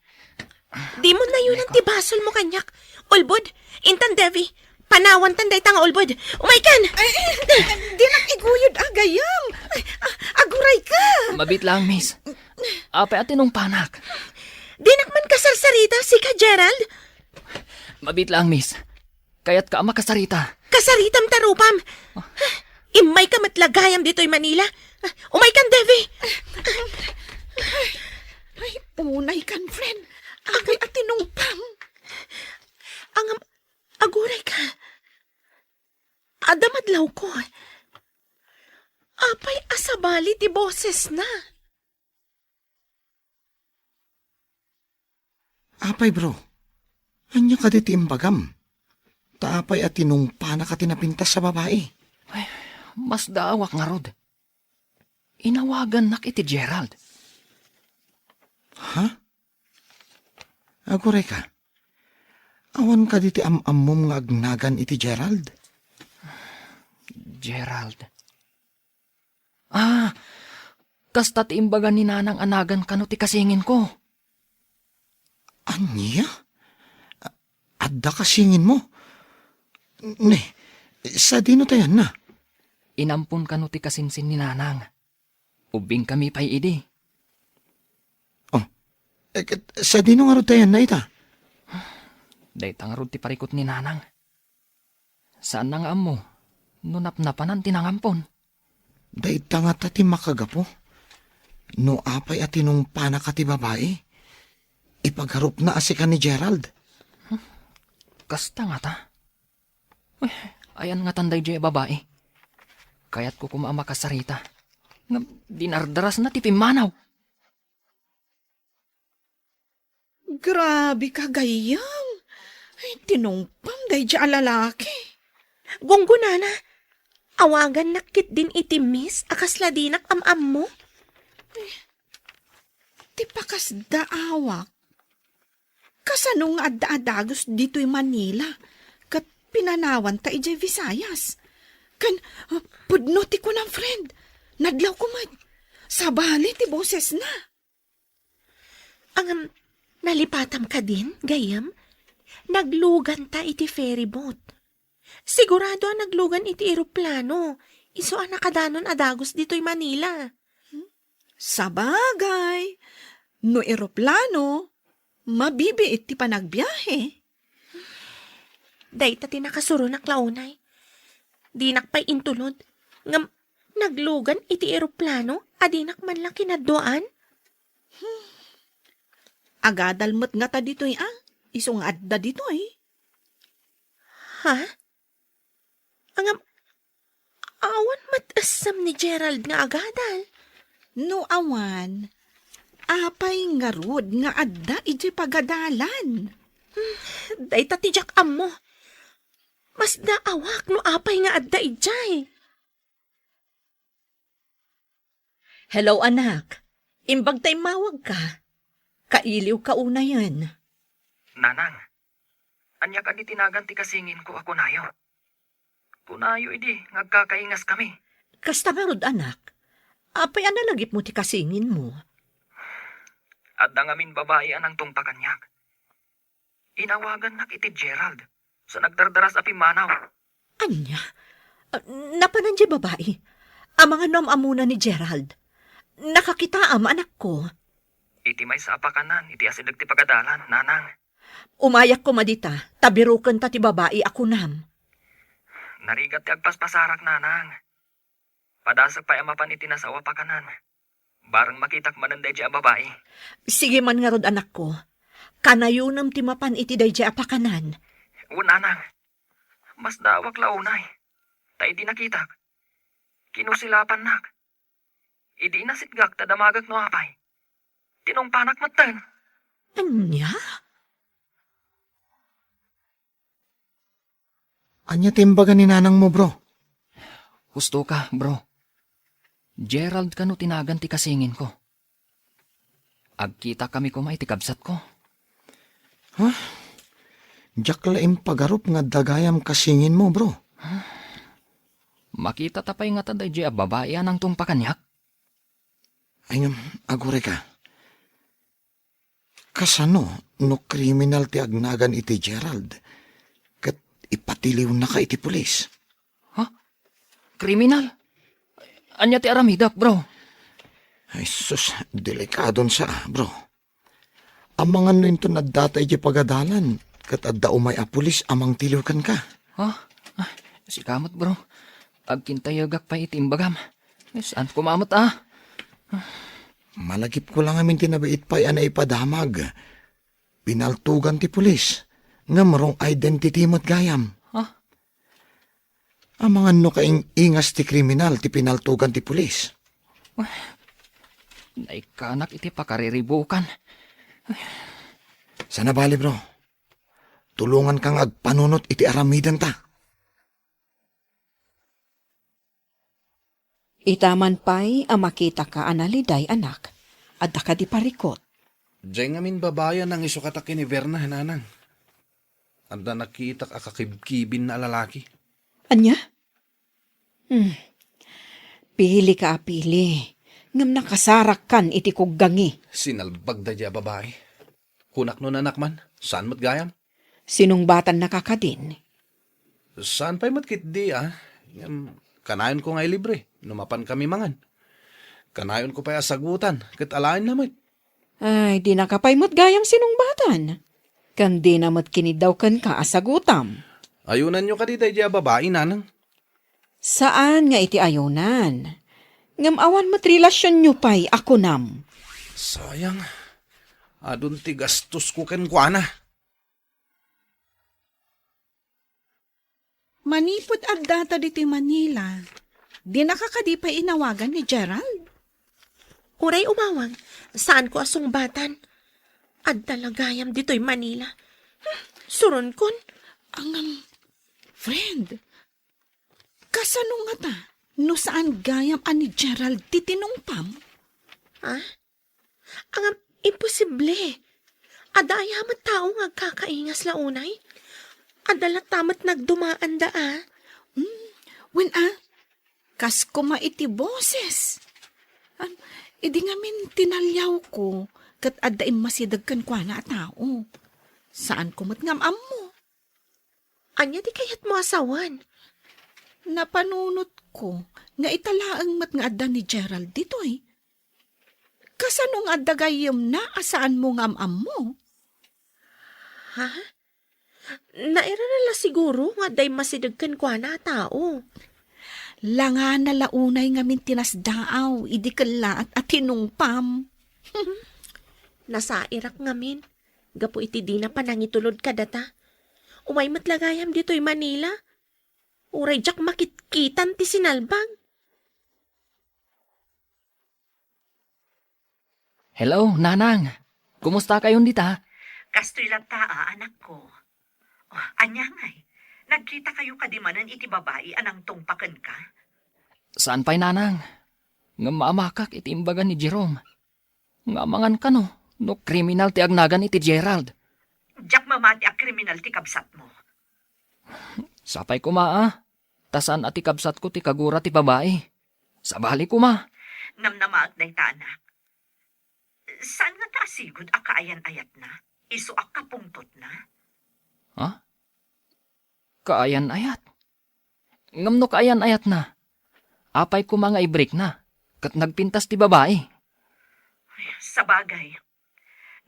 Dimo nayonan ti basolmo kaniak. Ulbod, intan Davy, panawantan dayta nga ulbod. Umaykan! Ay, ay, dinak iguyod a gayyem. Ay, a-, agurayka. Mabiit lang, miss. Apay a tinungpanak? Dinak man kasarsarita, sika, Gerald? Mabiit lang, miss. Kayatka a makasarita. Kasaritam ta rupam. Immayka met la gayam ditoy Manila. Umaykan, Davy. Ay, unaykan, friend. Apay a tinungpam. Ngem, agurayka. Adda madlawko. Apay a sabali ti bosesna? Apay, bro? Ania kadi ti imbagam? Ta apay a tinungpanaka ti napintas a babai? Ay, masdaawak ngarud. Inawagannak iti Gerald. Ha? Agurayka, awan kadi ti am-ammom nga agnagan iti Gerald? Gerald. Ah, kasta ti imbaga ni Nanang a nagan kano ti kasinginko. Ania? A-, adda kasinginmo? Ne, sadino ta yanna? Inampon kano ti kasinsin ni Nanang. Ubbingkami pay idi. Oh, eh, ket sadino ngarud ta yanna ita? Dayta ngarud ti parikut ni Nanang. Saanna nga ammo no napnapanan ti nangampon. Dayta ngata ti makagapu. No apay a tinungpanaka ti babai, ipagarupna a sika ni Gerald. Kasta ngata. Uy, ayan ngatan daydiay a babai. Kayatko koma a makasarita. Ngem dinardarasna ti pimmanaw. Grabe ka, gayyem. Ay, tinungpam daydiay a lalaki. Gunggonana, awagannak ketdin iti miss a kasla dinak am-ammo. Ti pakasdaawak, kasano nga adda a dagus ditoy Manila ket pinanawanta idiay Visayas? Ken, ah, pudno ti kunam, friend. Nadlawko met. Sabali ti bosesna. Ngem, nalipatam kadin, gayyem? Nagluganta iti ferry boat. Sigurado a naglugan iti eroplano. Isu a nakadanon a dagus ditoy Manila. Sabagay, no eroplano, mabibiit ti panagbiahe. Dayta ti nakasuronak la unay. Dinak pay intulod. Ngem naglugan iti eroplano a dinak man la kinadduaan. Agadal met ngata ditoy a, isu nga adda ditoy. Ha? Ngem, awan met essem ni Gerald nga agadal. No awan, apay ngarud nga adda idiay pagadalan? Hmm, dayta ti diak ammo. Masdaawak no apay nga adda idiay. Hello, anak. Imbag ta immawagka. Kailiwka unayen. Nanang, ania kadi ti nagan ti kasinginko a kunayo? Kunayo idi nga agkakaingaskami. Kasta ngarud, anak. Apay a nalagipmo ti kasinginmo? Adda ngamin babai a nangtungpa kaniak. Inawagannak iti Gerald, sa nagdardaras a pimmanaw. Ania? Ah, napanan diay babai? Amangan no am-ammona ni Gerald? Nakakitaam, anakko. Iti maysa a pakanan, iti asideg ti pagadalan, nanang. Umayak koma dita, ta birukenta ti babai a kunam. Narigat ti agpaspasarak, nanang. Padasek pay a mapan iti nasao a pakanan. Bareng makitak manen daydiay a babai. Sige man ngarud, anakko. Kanayonem ti mapan iti daydiay a pakanan. Wen, nanang. Masdaawak la unay. Ta idi nakitak, kinusilapannak. Idi inasitgak ta damagek no apay, tinungpanak metten. Ania? Ania ti imbaga ni nanangmo, bro? Husto ka, bro. Gerald kano ti nagan ti kasinginko. Agkitakami koma iti kabsatko. Ha? Diak la impagarup nga adda gayam kasinginmo, bro. Makitata pay ngata daydiay a babai a nangtungpa kaniak? Ay ngem, agurayka. Kasano no kriminal ti agnagan iti Gerald ket ipatiliwnaka iti pulis? Ha? Kriminal? Ania ti aramidek, bro? Ay, sus, delikadon sa, bro. Amangan no inton addata idiay pagadalan ket adda umay a pulis a mangtiliw kenka. Ha? Ah, sika met, bro. Agkintayegak pay iti imbagam. Saan koma met, ah? Malagipko la ngamin ti nabiit pay a naipadamag. Pinaltugan ti pulis, ngem wrong identity met gayam. Ha? Amangan no kaing-ingas ti kriminal ti pinaltugan ti pulis. Naikkanak iti pakariribukan. Sana bali, bro. Tulonganka nga agpanunot iti aramidenta. Ita man pay a makitaka a naliday, anak, adda kadi parikut? Diay ngamin babai a nangisukata ken ni Berna, nanang. Adda nakitak a kakibkibin a lalaki. Ania? Hmm. Pilika a pili, ngem nakasarakkan iti kuggangi. Sinalbag daydiay a babai. Kunak no nanak man, saan met gayam? Sinungbatannaka kadin? Saan pay met ketdi, a? Ngem, kanayonko nga ilibre, no mapankami mangan. Kanayonko pay a sagutan, ket alaenna met. Ay, dinaka pay met gayam sinungbatan. Ken dina met kiniddaw kenka a sagutam. Ayonanyo kadi daydiay a babai, nanang? Saan nga iti ayonan. Ngem awan met relasionyo pay a kunam. Sayang. Adun ti gastosko kenkuana. Manipud addata ditoy Manila, dinaka kadi pay inawagan ni Gerald? Uray umawag, saanko a sungbatan. Adda la gayam ditoy Manila. Hmm, suronkon. Ngem, friend, kasano ngata no saan gayam a ni Gerald ti tinungpam? Ha? Ngem, imposible. Adda aya met tao nga agkakaingas la unay? Adda latta met nagdumaanda a? Hmm, Wen a, kas koma iti boses. Am, idi ngamin tinaliawko, ket adda immasideg kenkuana a tao. Saanko met nga am-ammo. Ania ti kayatmo a sawen? Napanunotko nga ita laeng met nga adda ni Gerald ditoy. Kasano nga adda gayyemna a saanmo nga am-ammo? Ha? Nairara la siguro nga adda immasideg kenkuana a tao. Langana la unay ngamin ti nasdaaw idi kellaat a tinungpam. Nasairak ngamin, gapu iti dina panangitulod kadata. Umay met la gayam ditoy Manila. Uray diak makitkitan ti sinalbag. Hello, Nanang. Kumusta kayon dita? Kastoy latta, a, anakko. Oh, ania ngay? Nagkita kayo kadi manen iti babai a nangtungpa kenka? Saan pay, Nanang. Ngem maamakak iti imbaga ni Jerome. Nga amangan kano, no kriminal ti agnagan iti Gerald. Diak mamati a kriminal ti kabsatmo. Sapay koma a, ta saan a ti kabsatko ti kagura ti babai. Sabali koma. Namnamaek dayta, anak. Saan ngata a sigud a kaayan-ayatna? Isu a kapungtotna? Ha? Kaayan-ayat? Ngem no kaayan-ayatna, apay koma nga ibrikna, ket nagpintas ti babai? Sabagay,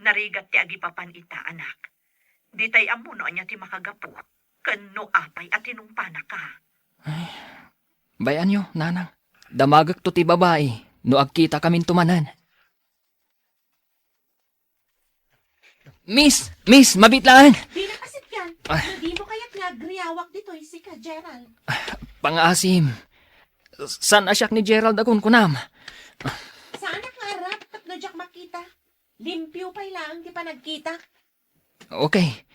narigat ti agipapan ita, anak. Ditay ammo no ania ti makagapu, ken no apay a tinungpanaka. Bay-anyo, Nanang. Damagekto ti babai no agkitakaminto manen. Miss! Miss! Mabiit laeng! Dina kasipyan. Ah. No dimo kayat nga agriawak ditoy sika, Gerald. Pangaasim. Saan a siak ni Gerald a kunkunam? Saanak nga arap tapno diak makita. Limpio pay laeng ti panagkita. Okay.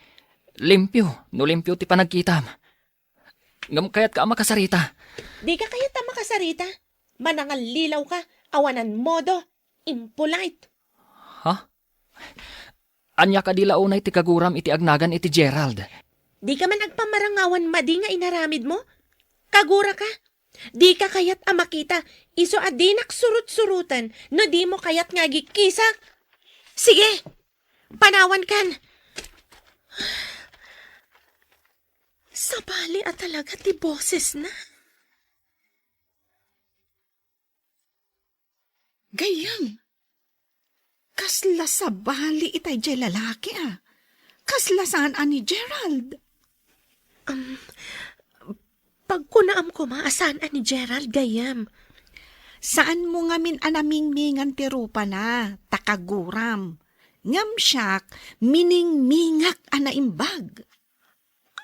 Limpio, no limpio ti panagkitam. Ngem kayatka a makasarita. Dika kayat a makasarita. Manangallilawka, awanan modo, impolite. Ha? Ania kadi la unay ti kaguram iti agnagan iti Gerald? Dika man agpamarangawan madi nga inaramidmo? Kaguraka? Dika kayat a makita, isu a dinak surut-suruten no dimo kayat nga agikkisak. Sige, panawankan. Sabali a talaga ti bosesna. Gayyem, kasla sabali itay diay lalaki a. Kasla saan a ni Gerald. Um, pagkunaam koma a saan a ni Gerald, gayyem. Saanmo ngamin a namingmingan ti rupana, ta kaguram. Ngem siak, miningmingak a naimbag.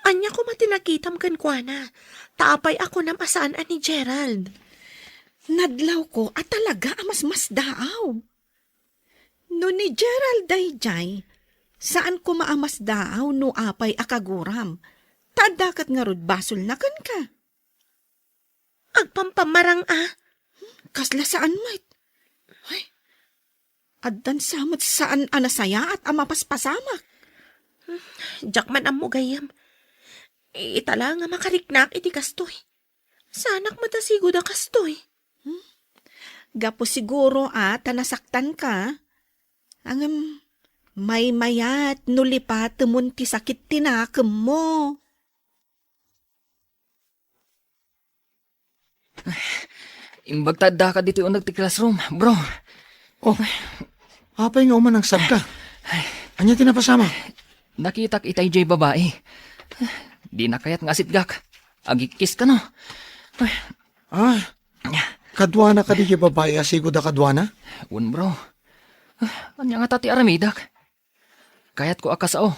Ania koma ti nakitam kenkuana? Ta apay a kunam a saan a ni Gerald? Nadlawko a talaga a masmasdaaw. No ni Gerald daydiay, saan koma a masdaaw no apay a kaguram. Ta adda ket ngarud basolna kenka. Agpampamarang a. Kasla saan met. Ay, addan sa met saan a nasayaat a mapaspasamak. Diak man ammo gayyem. Ita la nga makariknak iti kastoy. Saanak met a sigud a kastoy. Hmm? Gapu siguro a ta nasaktanka. Ngem, maymayat no lipatemon ti sakit ti nakemmo. Imbag ta addaka ditoy uneg ti classroom, bro. Oh, apay nga umanangsabka? Ania ti napasamak? Nakitak itay diay babai. Dina kayat nga asitgak. Agikis kano. Ah, kaduana kadi diay babai a sigud a kaduana? Wen, bro. Ania ngata ti aramidek? Kayatko a kasao.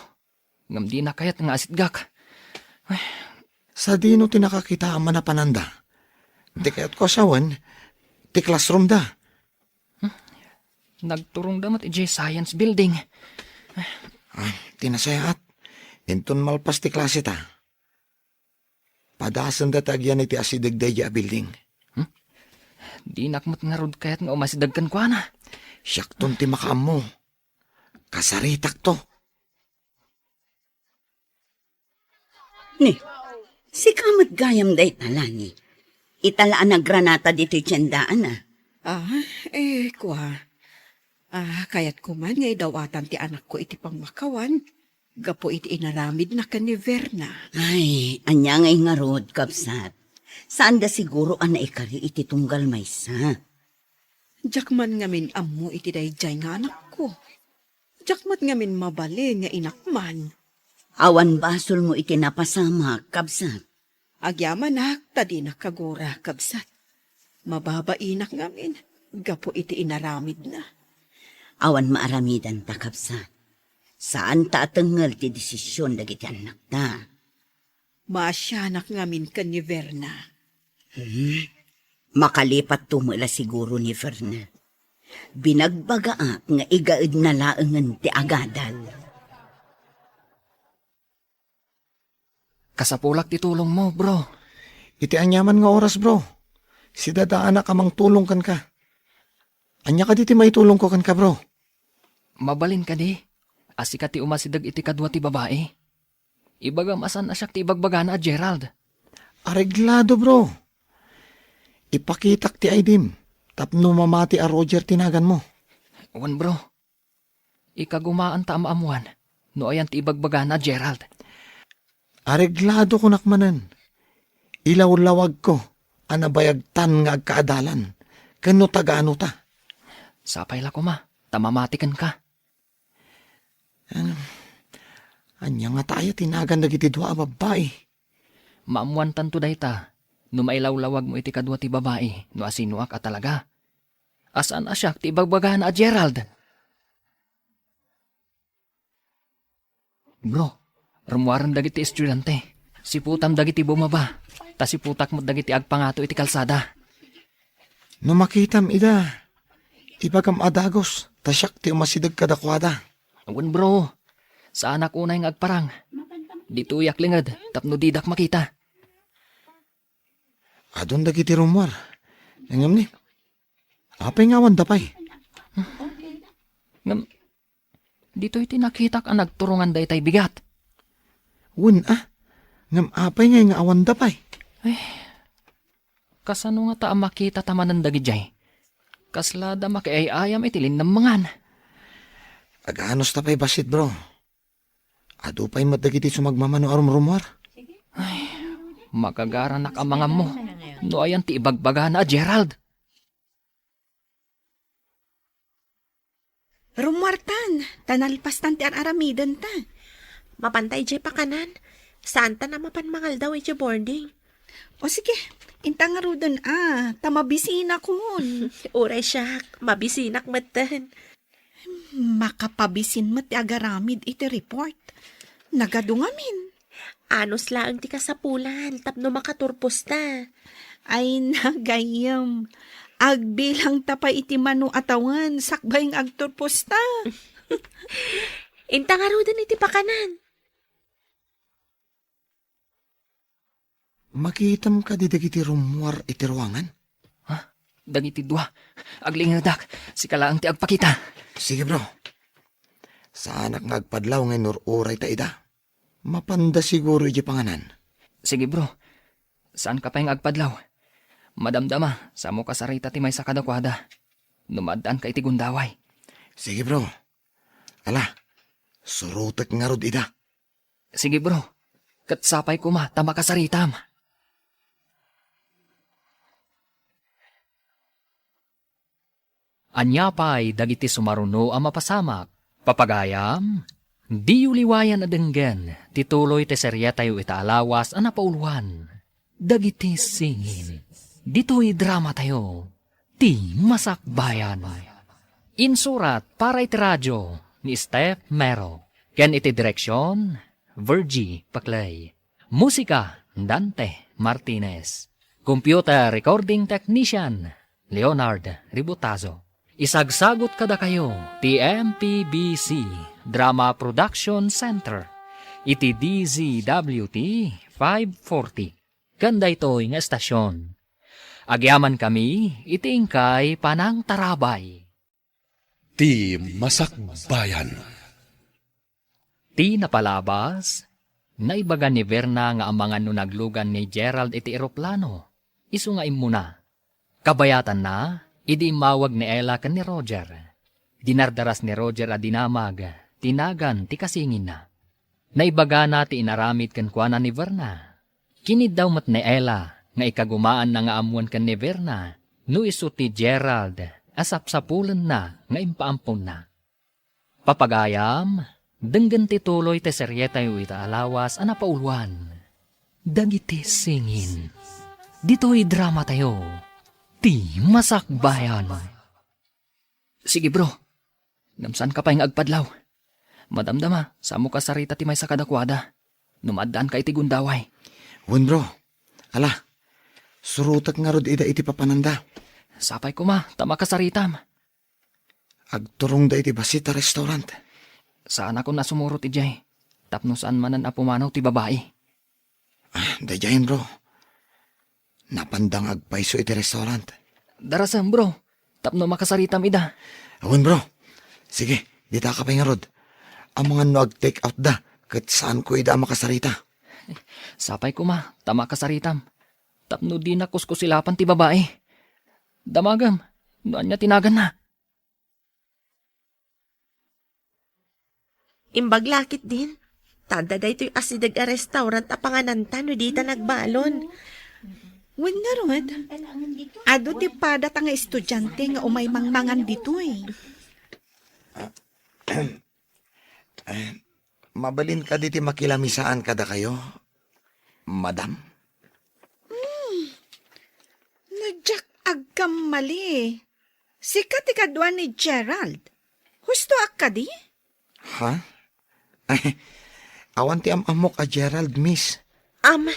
Ngem dina kayat nga asitgak. Sadino ti nakakitaam a napananda? Ti kayatko a sawen, ti classroom da. Hmm? Nagturongda met idiay science building. Ah, ti nasayaat. Inton malpas ti klase ta, padasenda ti agyan iti asideg daydiay a building. Hmm? Dinak met ngarud kayat nga umasideg kenkuana. Siakton ti makaammo. Kasaritakto. Ni, sika met gayam dayta, Lani. Ita la a nagranata ditoy tiendaan, a. Ah, eh, kua. Ah, kayatko man nga idawatan ti anakko iti pammakawan gapu iti inaramidna ken ni Verna. Ay, ania ngay ngarud, kabsat? Saanda siguro a naikari iti tunggal maysa. Diak man ngamin ammo iti daydiay nga anakko. Diak met ngamin mabalin nga inak man. Awan basolmo iti napasamak, kabsat. Agyamanak ta dinak kagura, kabsat. Mababainak ngamin gapu iti inaramidna. Awan maaramidanta, kabsat. Saanta a tengngel ti desisyon dagiti annakta. Maasianak ngamin ken ni Verna. Hmm? Makalipatto met la siguro ni Verna. Binagbagaak nga igaedna laengen ti agadal. Kasapulak ti tulongmo, bro. Iti aniaman nga oras, bro. Sidadaanak a mangtulong kenka. Ania kadi ti maitulongko kenka, bro? Mabalin kadi a sika ti umasideg iti kadua ti babai? Ibagam a saan a siak ti ibagbagana a Gerald. Areglado, bro. Ipakitak ti I D-m tapno mamati a Roger ti naganmo. Wen, bro. Ikagumaanta a maammuan no ayan ti ibagbagana a Gerald. Areglado, kunak manen. Ilawlawagko a nabayagtan nga agkaadalan ken no tagaano ta. Sapay la koma ta mamati kenka. Ano, ania ngata aya ti nagan dagiti dua a babbai? Maammuantanto dayta no mailawlawagmo iti kadua ti babai no asinoak a talaga. A saan a siak ti ibagbagana a Gerald. Bro, rummuaren dagiti estudiante. Siputam dagiti bumaba, ta siputak met dagiti agpangato iti kalsada. No makitam ida, ibagam a dagus, ta siak ti umasideg kadakuada. Wen, bro, saanak unay nga agparang. Ditoyak linged tapno didak makita. Adun dagiti rummuar. Ngem ni, apay nga awan da pay? Ngem, ditoy ti nakitak a nagturongan daytay bigat. Wen a, ngem apay ngay nga awan da pay? Ay, kasano ngata a makita ta manen dagidiay? Kasla da makiay-ayam iti linnammangan. Aganus ta pay bassit, bro. Adu pay met dagiti sumagmamano a rumrumuar. Ay, makagaranak a mangammo no ayan ti ibagbagana a Gerald. Rummuartan, ta nalpastan ti ar-aramidenta. Mapanta idiay pakanan, saantan a mapan mangaldaw idiay boarding. O sige, inta ngaruden a, ta mabisinakon. Uray siak, mabisinak metten. Makapabisin met ti agaramid iti report. Nagadu ngamin. Anus laeng ti kasapulan tapno makaturposta. Ay, nagayyem. Agbilangta pay iti mano a tawen sakbay nga agturposta. Inta ngaruden iti pakanan. Makitam kadi dagiti rummuar iti ruangan? Ha? Dagiti dua. Aglingedak. Sika laeng ti agpakita. Sige, bro. Saanak nga agpadlaw nga inur-uray ta ida. Mapanda siguro iti panganan. Sige, bro. Saanka pay nga agpadlaw. Madamdama, samo kasarita ti maysa kadakuada. No maaddaanka iti gundaway. Sige, bro. Ala, surotek ngarud ida. Sige, bro. Ket sapay koma ta makasaritam. Ania pay dagiti sumaruno a mapasamak? Papagayam, diyo liwayan a denggen ti tuloy ti serietayo ita a lawas a napauloan, Dagiti Singin. Ditoy dramatayo, Ti Masakbayan. Insurat para iti radio ni Steph Mero, ken iti direksion, Virgie Paclay. Musika, Dante Martinez. Computer recording technician, Leonard Ributazo. Isagsagut kadakayo ti M P B C Drama Production Center iti D Z W T five forty. Ken daytoy nga estasion, agyamankami iti inkay panangtarabay. Ti Masakbayan. Ti napalabas, naibaga ni Verna nga amangan no naglugan ni Gerald iti eroplano. isu nga immuna. Kabayatanna, idi immawag ni Ella ken ni Roger, dinardaras ni Roger a dinamag ti nagan ti kasinginna. Naibagana ti inaramid kenkuana ni Verna. Kiniddaw met ni Ella nga ikagumaanna nga ammoen ken ni Verna no isu ti Gerald a sapsapulenna nga impaamponna. Papagayam, denggen ti tuloy ti serietayo ita a lawas a napauloan, Dagiti Singin. Ditoy dramatayo, Ti Masakbayan. Sige, bro. Ngem saanka pay nga agpadlaw. Madamdama, saanmo kasarita ti maysa kadakuada no maaddaanka iti gundaway. Wen, bro. Ala, surotek ngarud ida iti papananda. Sapay koma ta makasaritam. Agturongda iti bassit a restaurant. Saanakon a sumurot idiay, tapno saan manen a pumanaw ti babai. Ah, daydiayen, bro. Napanda nga agpayso iti restaurant. Darasem, bro, tapno makasaritam ida. Awan, bro. Sige, ditaka pay ngarud. Amangan no ag-take out da, ket saanko ida a makasarita. Sapay koma ta makasaritam, tapno dina kuskusilapan ti babai. Damagem no ania ti naganna. Imbag la ketdin, ta adda daytoy asideg a restaurant a pangananta no dita nagbalon. Wen ngarud, adu ti padata nga estudiante nga umay mangmangan ditoy. Eh, mabalin kadi ti makilamisaan kadakayo, madam? Hmm. No diak agkammali, sika ti kadua ni Gerald. Hustoak kadi? Ha? Ay, awan ti am-ammok a Gerald, miss. Am,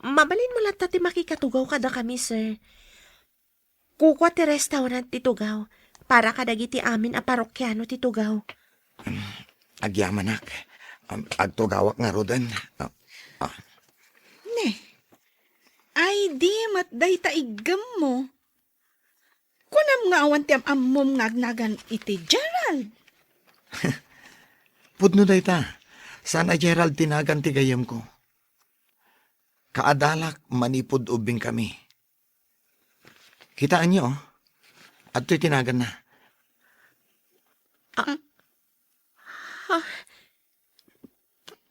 mabalinmo latta ti makikatugaw kadakami, sir. Kukua ti restaurant ti tugaw para kadagiti amin a parokiano ti tugaw. Agyamanak. Am, agtugawak ngaruden. Ah, ah. Ne. Ay, di met dayta iggemmo. Kunam nga awan ti am-ammom nga agnagan iti Gerald. Pudno dayta. Saan a Gerald ti nagan ti gayyemko. Kaadalak manipud ubbingkami. Kitaenyo, oh. Adtoy ti naganna. Ah. Ah.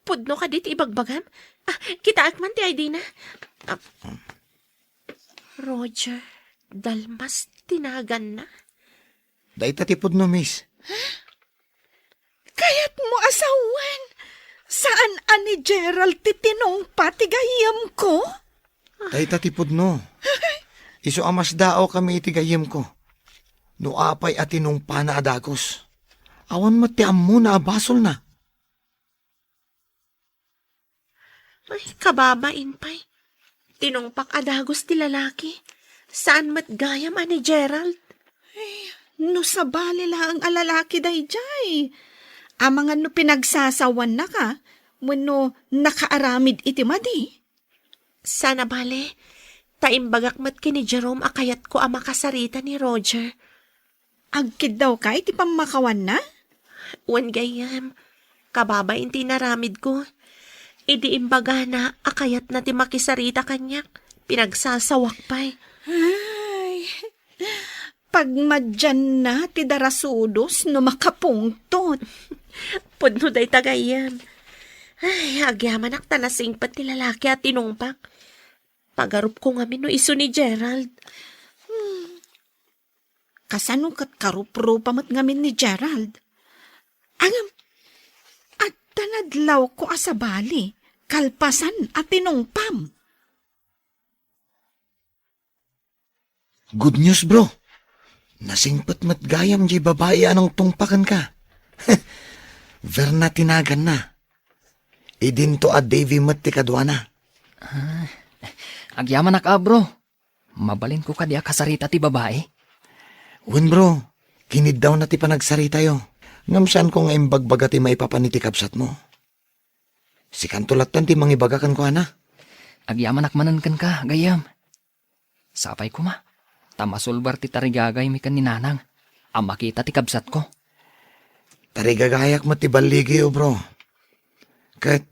Pudno kadi ti ibagbagam? Ah, kitaek man ti I D na. Ah. Roger Dalmas ti naganna. Dayta ti pudno, miss. Kayatmo a sawen, saan a ni Gerald ti tinungpa ti gayyemko? Dayta ti pudno. Isu a masdaawkami iti gayyemko. No apay a tinungpana a dagus, awan met ti ammona a basolna. Ay, kababain pay. Tinungpak a dagus ti lalaki. Saan met gayam a ni Gerald? Ay, no sabali laeng a lalaki daydiay. Amangan no pinagsasawannaka, wenno nakaaramid iti madi. Saan a bale, ta imbagak met ken ni Jerome a kayatko a makasarita ni Roger. Agkiddawka iti pammakawanna? Wen gayyem, kababain ti inaramidko. Idi imbagana a kayatna ti makisarita kaniak, pinagsasawak pay. Ay, pagmadianna ti darasudos no makapungtot. Pudno dayta gayyem. Ay, agyamanak ta nasingpet ti lalaki a tinungpak. Pagarupko ngamin no isu ni Gerald. Hmm. Kasano ket karuprupa met ngamin ni Gerald? Ngem, adda nadlawko a sabali, kalpasan a tinungpam. Good news, bro. Nasingpet met gayam diay babai a nangtungpa kenka. Verna ti naganna. Idinto a Davy met ti kaduana. Ah, agyamanak a, bro. Mabalinko kadi a kasarita ti babai? Wen, bro, kiniddawna ti panagsaritayo. Ngem saanko nga imbagbaga ti maipapan iti kabsatmo. Sikanto latten ti mangibaga kenkuana. Agyamanak manen kenka, gayyem. Sapay koma, ta masulbar ti tarigagaymi ken ni Nanang a makita ti kabsatko. Tarigagayak met ti balligiyo, bro. Ket,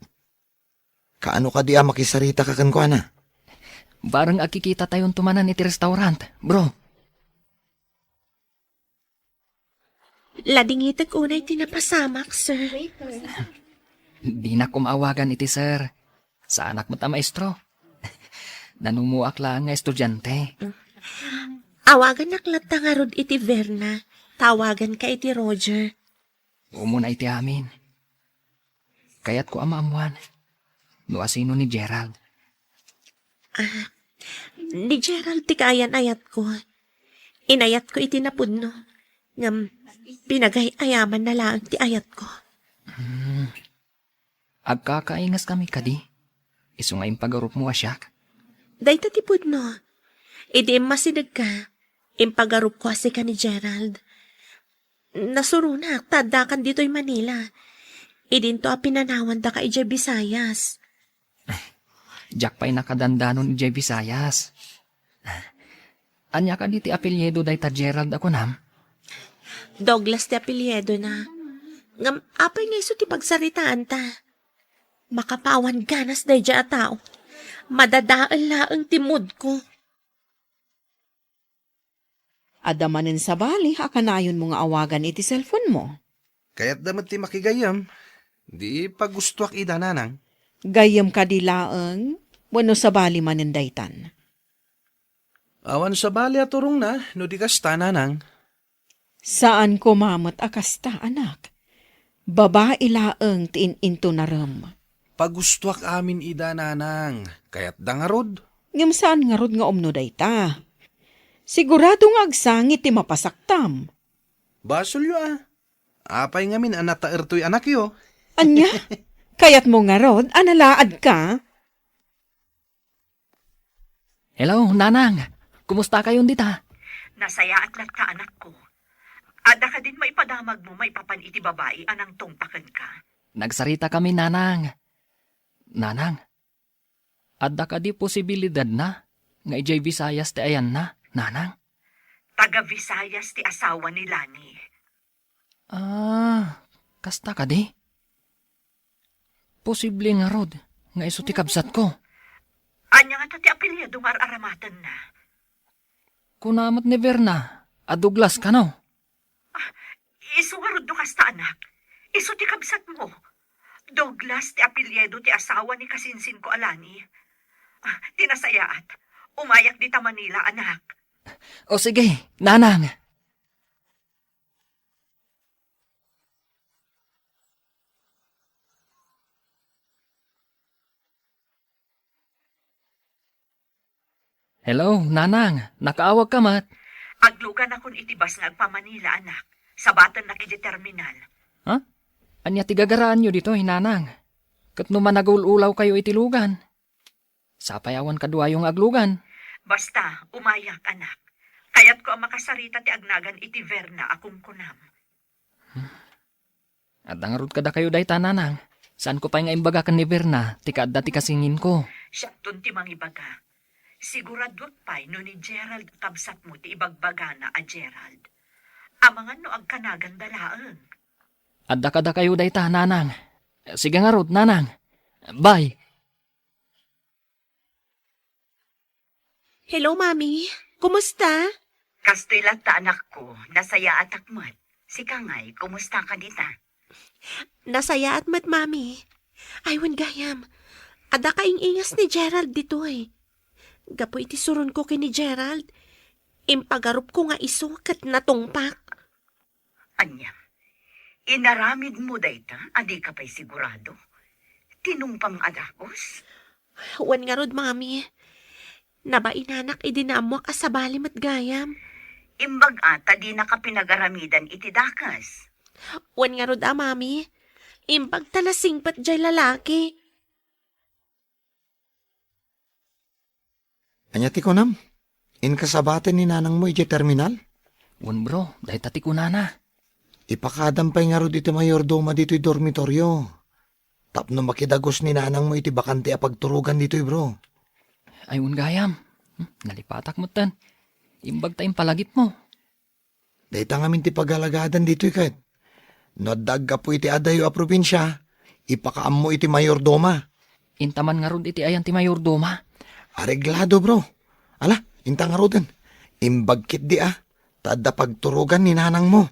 kaano kadi a makisaritaka kenkuana? Bareng agkikitatayonto manen iti restaurant, bro. Ladingitek unay ti napasamak, sir. Dinak koma awagan iti sir. Saanak met a maestro. Nanumuak laeng nga estudiante. Awagannak latta ngarud iti Verna. Tawaganka iti Roger. Umuna iti amin. Kayatko a maammuan no asino ni Gerald. Ah, ni Gerald ti kaayan-ayatko. Inayatko iti napudno. Ngem pinagay-ayamanna laeng ti ayatko. Hmm. Agkakaingaskami kadi? Isu nga impagarupmo a siak? Dayta ti pudno. Idi immasidegka, impagarupko a sika ni Gerald. Nasuronak ta addakan ditoy Manila. Idinto a pinanawandaka idiay Visayas. Diak pay nakadandanon idiay Visayas. Ania kadi ti apelyido dayta Gerald a kunam? Douglas ti apelyido na. Ngem apay nga isu ti pagsaritaanta? Makapawan ganas daydiay a tao. Madadael laeng ti moodko. Adda manen sabali a kanayonmo nga awagan iti cellphone-mo? Kayatda met ti makigayyem. Di pagustoak ida, nanang. Gayyem kadi laeng wenno sabali manen daytan? Awan sabali a turongna no di kasta, nanang. Saan koma met a kasta, anak. Babai laeng ti in-intunarem. Pagustoak amin ida, nanang. Kayatda ngarud? Ngem saan ngarud nga umno dayta. Sigurado nga agsangit ti mapasaktam. Basolyo a. Apay ngamin a nataer toy anakyo? Ania? Kayatmo ngarud a nalaadka? Hello, Nanang. Kumustakayon dita? Nasayaat latta, anakko. Adda kadin maipadamagmo maipapan iti babai a nangtungpa kenka? Nagsarita kami, Nanang. Nanang, adda kadi posibilidadna nga idiay Visayas ti ayanna, Nanang? Taga Visayas ti asawa ni Lani. Ah, kasta kadi? Posible ngarud nga isu ti kabsatko. Ania ngata ti apelyido nga ar-aramatenna? Kuna met ni Verna a Douglas kano? Ah, isu ngarud no kasta, anak. Isu ti kabsatmo. Douglas ti apelyido ti asawa ni kasinsinko a Lani. Ah, ti nasayaat, umayak dita Manila, anak. O sige, Nanang. Hello, Nanang. Nakaawagka met? Agluganakon iti bus nga agpa-Manila, anak. Sabatennak iti terminal. Ha? Ania ti gagaraanyo ditoy, Nanang? Ket no managul-ulawkayo iti lugan? Sapay awan kaduayo nga aglugan. Basta, umayak, anak. Kayatko a makasarita ti agnagan iti Verna a kunkunam. Adda ngarud kadakayo dayta, Nanang. Saanko pay nga imbaga ken ni Verna ti kaadda ti kasinsinko. Siakton ti mangibaga. Siguraduak pay no ni Gerald a kabsatmo ti ibagbagana a Gerald. Amangan no agkanaganda laeng. Adda kadakayo dayta, Nanang. Sige ngarud, Nanang. Bye. Hello, Mami. Kumusta? Kastoy latta, anakko. Nasayaatak met. Sika ngay, kumusta ka dita? Nasayaat met, Mami. Ay, wen gayam. Adda kaing-ingas ni Gerald ditoy. Gapu iti suronko ken ni Gerald, impagarupko nga isu ket natungpak. Ania, inaramidmo dayta a dika pay sigurado? Tinungpam a dakes? Wen ngarud, Mami. Nabainanak idi naammuak a sabali met gayam. Imbag a ta dinaka pinagaramidan iti dakes. Wen ngarud a, Mami. Imbag ta nasingpet jay lalaki. Ania ti kunam? Inka sabaten ni nanangmo idiay terminal? Wen, bro, dayta ti kunana. Ipakadam pay ngarud iti mayordoma ditoy dormitorio. Tapno makidagus ni nanangmo iti bakante a pagturogan ditoy, bro. Ay, wen gayam. Hmm, nalipatak metten. Imbag ta impalagipmo. Dayta ngamin ti pagalagadan ditoy ket, no adda aggapu iti adayo a probinsia, ipakaammo iti mayordoma. Intaman ngarud iti ayan ti mayordoma? Areglado, bro. Ala, inta ngaruden. Imbag ketdi a, ta adda pagturogan ni nanangmo.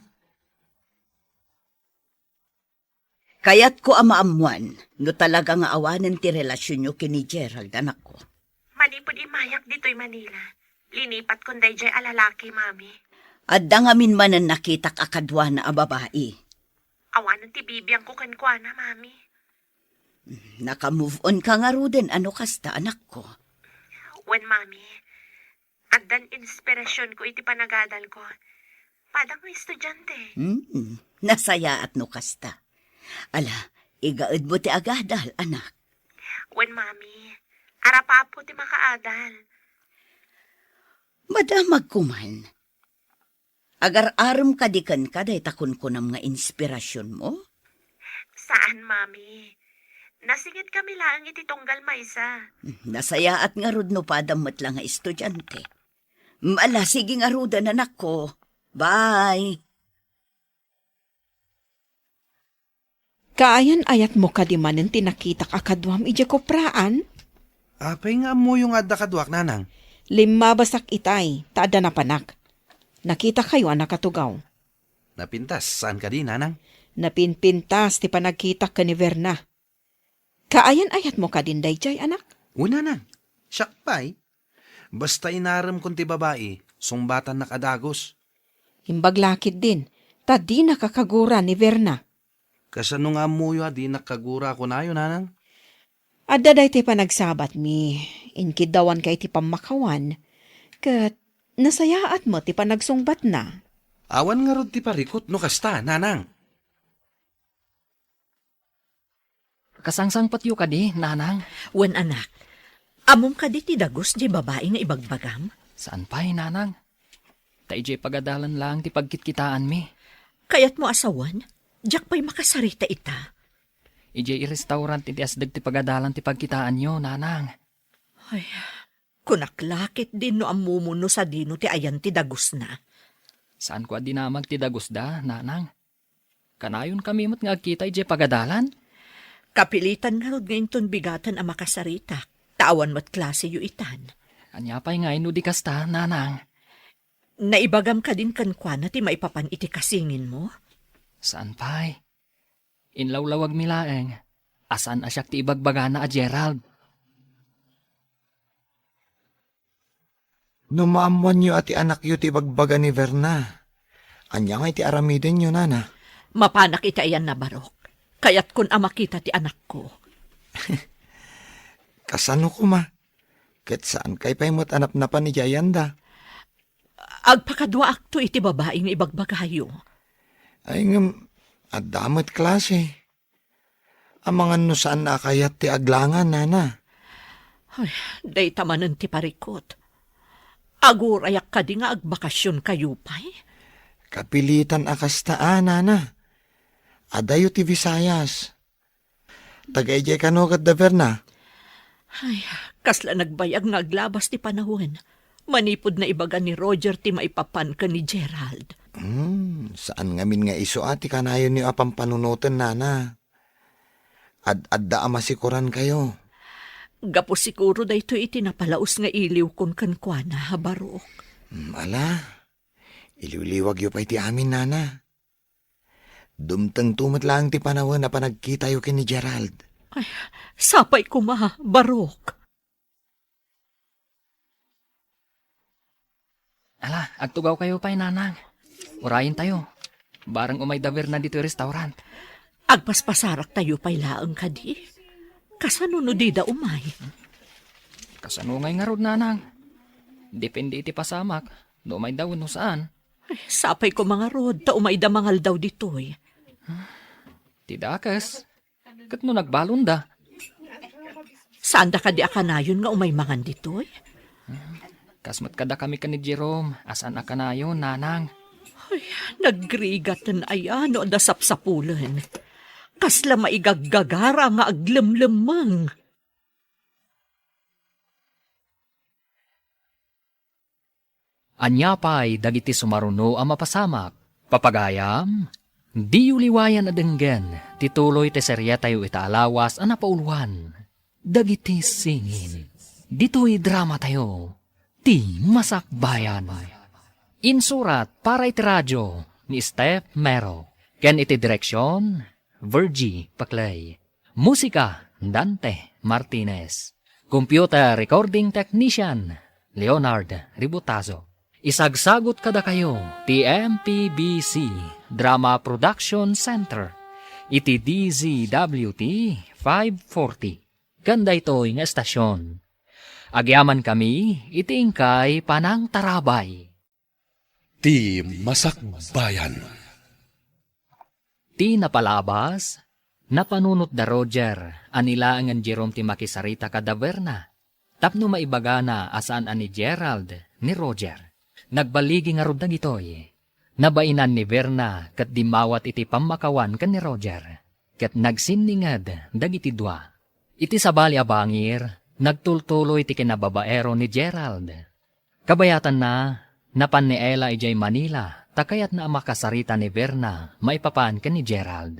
Kayatko a maammuan no talaga nga awanen ti relasionyo ken ni Gerald, anakko. Manipud immayak ditoy Manila, linipatkon daydiay a lalaki, Mami. Adda ngamin manen nakitak a kaduana a babai. Awanen ti bibiangko kenkuana, Mami. Naka-move on ka ngaruden a no kasta, anakko? Wen, Mami. Addan inspirasionko iti panagadalko. Padang nga estudiante. Hmm, nasayaat no kasta. Ala, igaedmo ti agadal, anak. Wen, Mami. Arapapo ti makaadal. Madamagko man. Agar-arem kadi kenka dayta kunkunam nga inspirasionmo? Saan, Mami. Nasingitkami laeng iti tunggal maysa. Nasayaat ngarud no padam met la nga estudiante. Ala, sige ngaruden, anakko. Bye. Kaayan-ayatmo kadi manen ti nakitak a kaduam idiay kopraan? Apay nga ammoyo nga adda kaduak, nanang? Limmabasak itay, ta adda napanak. Nakitakayo a nakatugaw. Napintas, saan kadi, nanang? Napinpintas ti panagkitak ken ni Verna. Kaayan-ayatmo kadin daydiay, anak? Wen, nanang. Siak pay. Basta inaremkon ti babai, sungbatannak a dagus. Imbag la ketdin, ta dina kakagura ni Verna. Kasano nga ammoyo a dinak kagura a kunayo, nanang? Adda daytoy panagsabatmi, inkiddawanka iti pammakawan, ket nasayaat met ti panagsungbatna. Awan ngarud ti parikut no kasta, nanang. Kasangsangpetyo kadi, nanang? Wen, anak. Ammom kadi ti dagus diay babai nga ibagbagam? Saan pay, nanang. Ta idiay pagadalan laeng ti pagkitkitaanmi. Kayatmo a sawen? Diak pay makasarita ita. Idiay restaurant iti asdeg ti pagadalan ti pagkitaanyo, nanang. Ay, kunak la ketdin no ammom no sadino ti ayan ti dagusna. Saanko a dinamag ti dagusda, nanang. Kanayonkami met nga agkita idiay pagadalan. Kapilitan ngarud nga inton bigaten a makasaritak, ta awan met klaseyo itan. Ania pay ngay no di kasta, nanang? Naibagam kadin kenkuana ti maipapan iti kasinginmo? Saan pay. Inlawlawagmi laeng a saan a siak ti ibagbagana a Gerald. No maammoanyo a ti anakyo ti ibagbaga ni Verna, ania ngay ti aramidenyo, nana? Mapanak iti ayanna, Barok. Kayatkon a makita ti anakko. Kasano koma? Ket saankay pay met a napnapan iti ayanda? Agpakaduaakto iti babai nga ibagbagayo. Ay, ngem, adda met klase. Amangan no saan a kayat ti aglangan, nana. Ay, dayta manen ti parikut. Agurayak kadi nga agbakasionkayo pay? Kapilitan a kasta a, nana. Adayo ti Visayas. Taga idiay kano ket da Verna? Ay, kasla nagbayag nga aglabas ti panawen. Manipud naibaga ni Roger ti maipapan ken ni Gerald. Hmm, saan ngamin nga isu a ti kanayonyo a pampanunoten, nana. Ad-adda a masikorankayo. Gapu sikuro daytoy iti napalaus nga iliwkon kenkuana, Barok. Hmm, ala, iliwliwagyo pay ti amin, nana. Dumtengto met laeng ti panawen a panagkitayo ken ni Gerald. Ay, sapay koma, Barok. Ala, agtugawkayo pay, nanang. Urayentayo. Bareng umay da Verna ditoy restaurant. Agpaspasaraktayo pay laeng kadi. Kasano no dida umay? Kasano ngay ngarud, nanang? Depende iti pasamak, no umayda wenno saan. Ay, sapay koma ngarud, ta umayda mangaldaw ditoy. Ti dakes, ket no nagbalonda? Saanda kadi a kanayon nga umay mangan ditoy? Kas met kadakami ken ni Jerome, a saan a kanayon, nanang. Ay, nagrigaten aya no adda sapsapulen. Kasla maigaggagara nga aglemlemmeng. Ania pay dagiti sumaruno a mapasamak? Papagayam, diyo liwayan a denggen ti tuloy ti serietayo ita a lawas a napauluan, Dagiti Singin. Ditoy dramatayo, ti Masakbayan. Insurat para iti radio ni Steph Mero, ken iti direksion, Virgie Paclay. Musika, Dante Martinez. Computer recording technician, Leonard Ributazo. Isagsagut kadakayo ti M P B C Drama Production Center iti D Z W T five forty. Ken daytoy nga estasion, agyamankami iti inkay panangtarabay. Ti Masakbayan. Ti napalabas, napanunot da Roger a ni laengen Jerome ti makisarita kada Verna tapno maibagana a saan a ni Gerald ni Roger. Nagbaligi ngarud dagitoy. Nabainan ni Verna ket dimmawat iti pammakawan ken ni Roger, ket nagsinninged dagiti dua. Iti sabali a bangir, nagtultuloy ti kinababaero ni Gerald. Kabayatanna, napan ni Ella idiay Manila ta kayatna a makasarita ni Verna maipapan ken ni Gerald.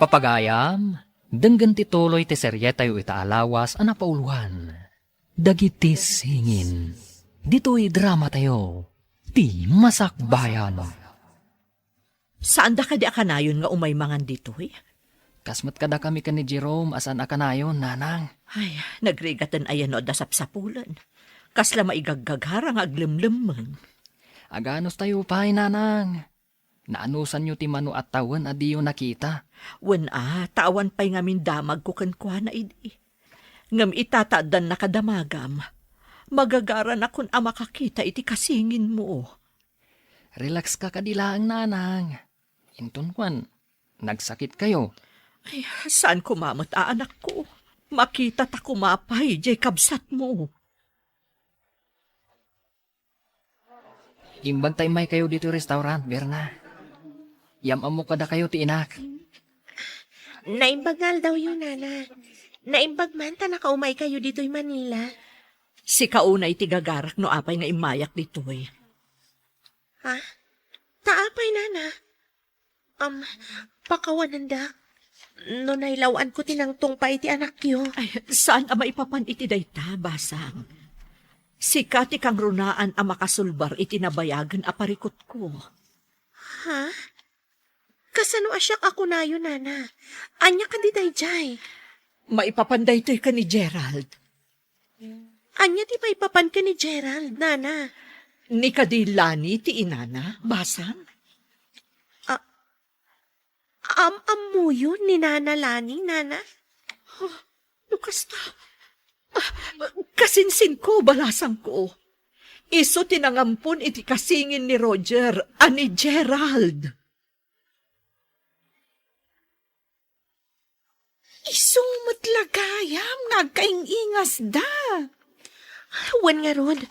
Papagayam, denggen ti tuloy ti serietayo ita a lawas a napauloan. Dagiti singin. Ditoy dramatayo, ti Masakbayan. Saanda kadi a kanayon nga umay mangan ditoy? Kas met kadakami ken ni Jerome a saan a kanayon, nanang. Ay, nagrigaten aya no adda sapsapulen. Kasla maigaggagara nga aglemlemmeng. Aganustayo pay, nanang. Naanusanyo ti mano a tawen a diyo nakita. Wen a, ta awan pay ngamin damagko kenkuana idi. Ngem ita ta addan nakadamagam, magagaranakon a makakita iti kasinginmo. Relax ka kadi laeng, nanang. Inton kuan, nagsakit kayo. Ay, saan koma met a anakko? Makita ta koma pay diay kabsatmo. Imbag ta immay kayo ditoy restaurant, Berna. Yam-ammo kadakayo ti inak. Naimbag nga aldawyo, Nana. Naimbag man ta nakaumay kayo ditoy Manila. Sika unay ti gagarak no apay nga immayak ditoy. Ha? Ta apay, Nana? Um, pakawananda. No nailaw-anko ti nangtungpa iti anakyo. Ay, saan a maipapan iti dayta, Basang? Sika ti kangrunaan a makasulbar iti nabayagen a parikutko. Ha? Kasano a siak a kunayo, Nana? Ania kadi daydiay? Maipapan daytoy ken ni Gerald. Ania ti maipapan ken ni Gerald, Nana? Ni kadi Lani ti inana, Basang? A-, am-ammoyo ni Nana Lani, Nana? Huh, no kasta, ah, kasinsinko, balasangko. Isu ti nangampon iti kasingin ni Roger a ni Gerald. Isu met la gayam nga agkaing-ingasda. Wen ngarud,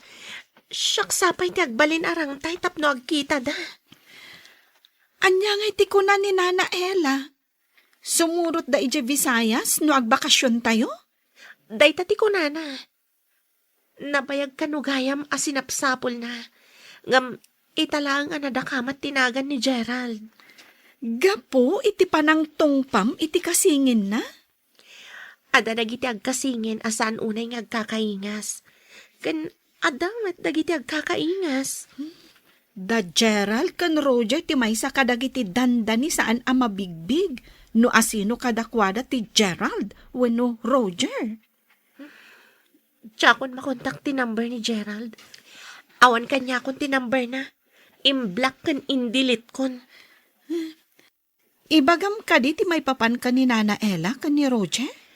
siak sa pay ti agbalin a rangtay tapno agkitada. Ania ngay ti kuna ni Nana Ella? Sumurotda idiay Visayas no agbakasiontayo? Dayta ti kunana. Nabayag kano gayam a sinapsapulna, ngem ita laeng a nadakamat ti nagan ni Gerald. Gapu iti panangtungpam iti kasinginna? Adda dagiti agkasingin a saan unay nga agkakaingas, ken adda met dagiti agkakaingas. Da Gerald ken Roger ti maysa kadagiti dandani saan a mabigbig no asino kadakuada ti Gerald wenno Roger. Diakon makontak ti number ni Gerald. Awan kaniakon ti numberna. Imblock ken indeletekon. Ibagam kadi ti maipapan ken ni Nana Ella ken ni Roger?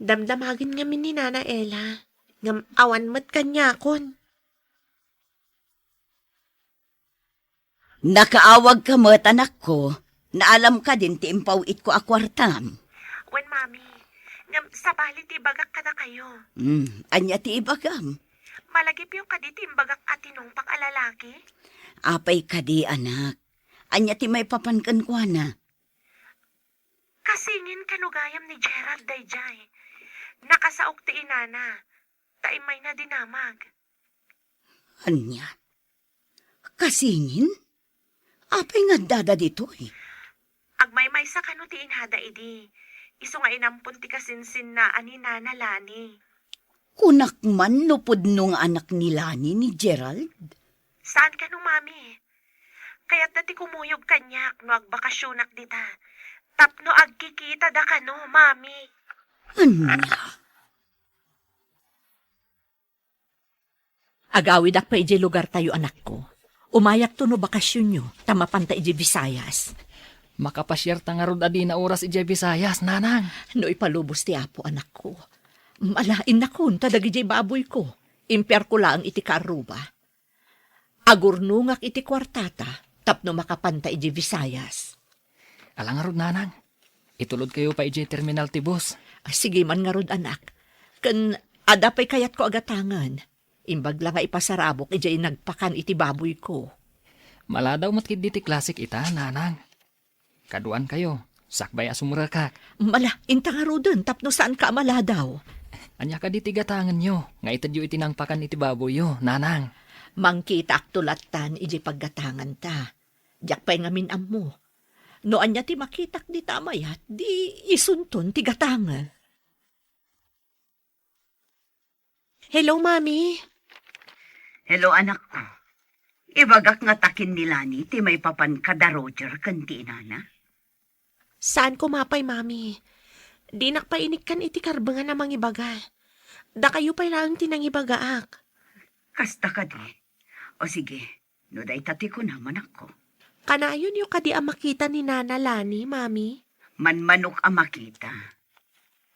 Damdamagen ngamin ni Nana Ella, ngem awan met kaniakon. Nakaawagka met, anakko. Naalam kadin ti impaw-itko a kuartam. Wen, Mami. Ngem sabali ti ibagak kadakayo. Hmm, ania ti ibagam? Malagipyo kadi ti imbagak a tinungpak a lalaki? Apay kadi, anak? Ania ti maipapan kenkuana? Kasingin kano gayam ni Gerald daydiay. Nakasaok ti inana, ta immayna dinamag. Ania? Kasingin? Apay nga addada ditoy? Agmaymaysa kano ti inada idi, isu nga inampon ti kasinsinna a ni Nana Lani. Kunak man no pudno nga anak ni Lani ni Gerald? Saan kano, Mami? Kayatna ti kumuyog kaniak no agbakasionak dita. Tapno agkikitada kano, Mami. Ania? Agawidak pay idiay lugartayo, anakko. Umayakto no bakasionyo, ta mapanta idiay Visayas. Makapasiarta ngarud a dina oras idiay Visayas, nanang. No ipalubos ti Apo, anakko. Ala, innakon, ta dagidiay baboyko. Impiarko laeng iti kaarruba. Agurnongak iti kuartata tapno makapanta idiay Visayas. Ala ngarud, nanang. Itulodkayo pay idiay terminal ti bus. Ah, sige man ngarud, anak. Ken adda pay kayatko a gatangen. Imbag la nga ipasarabok idiay nagpakan iti baboyko. Maladaw met ketdi ti klasek ita, nanang. Kaduankayo, sakbay a sumrekak. Ala, inta ngaruden tapno saanka a maladaw. Ania kadi ti gatangenyo nga itedyo iti nangpakan iti baboyyo, nanang? Mangkitaakto lattan idiay paggatanganta. Diak pay ngamin ammo. No ania ti makitak dita a mayat, di isunton ti gatangen. Hello, Mami. Hello, anakko. Ibagak nga ta ken ni Lani ti maipapan kada Roger ken ti inana. Saan koma pay, Mami. Dinak pay inikkan iti karbengan a mangibaga. Dakayo pay laeng ti nangibagaak. Kasta kadi. O sige, no dayta ti kunam, anakko. Kanayonyo kadi a makita ni Nana Lani, Mami? Manmanok a makita.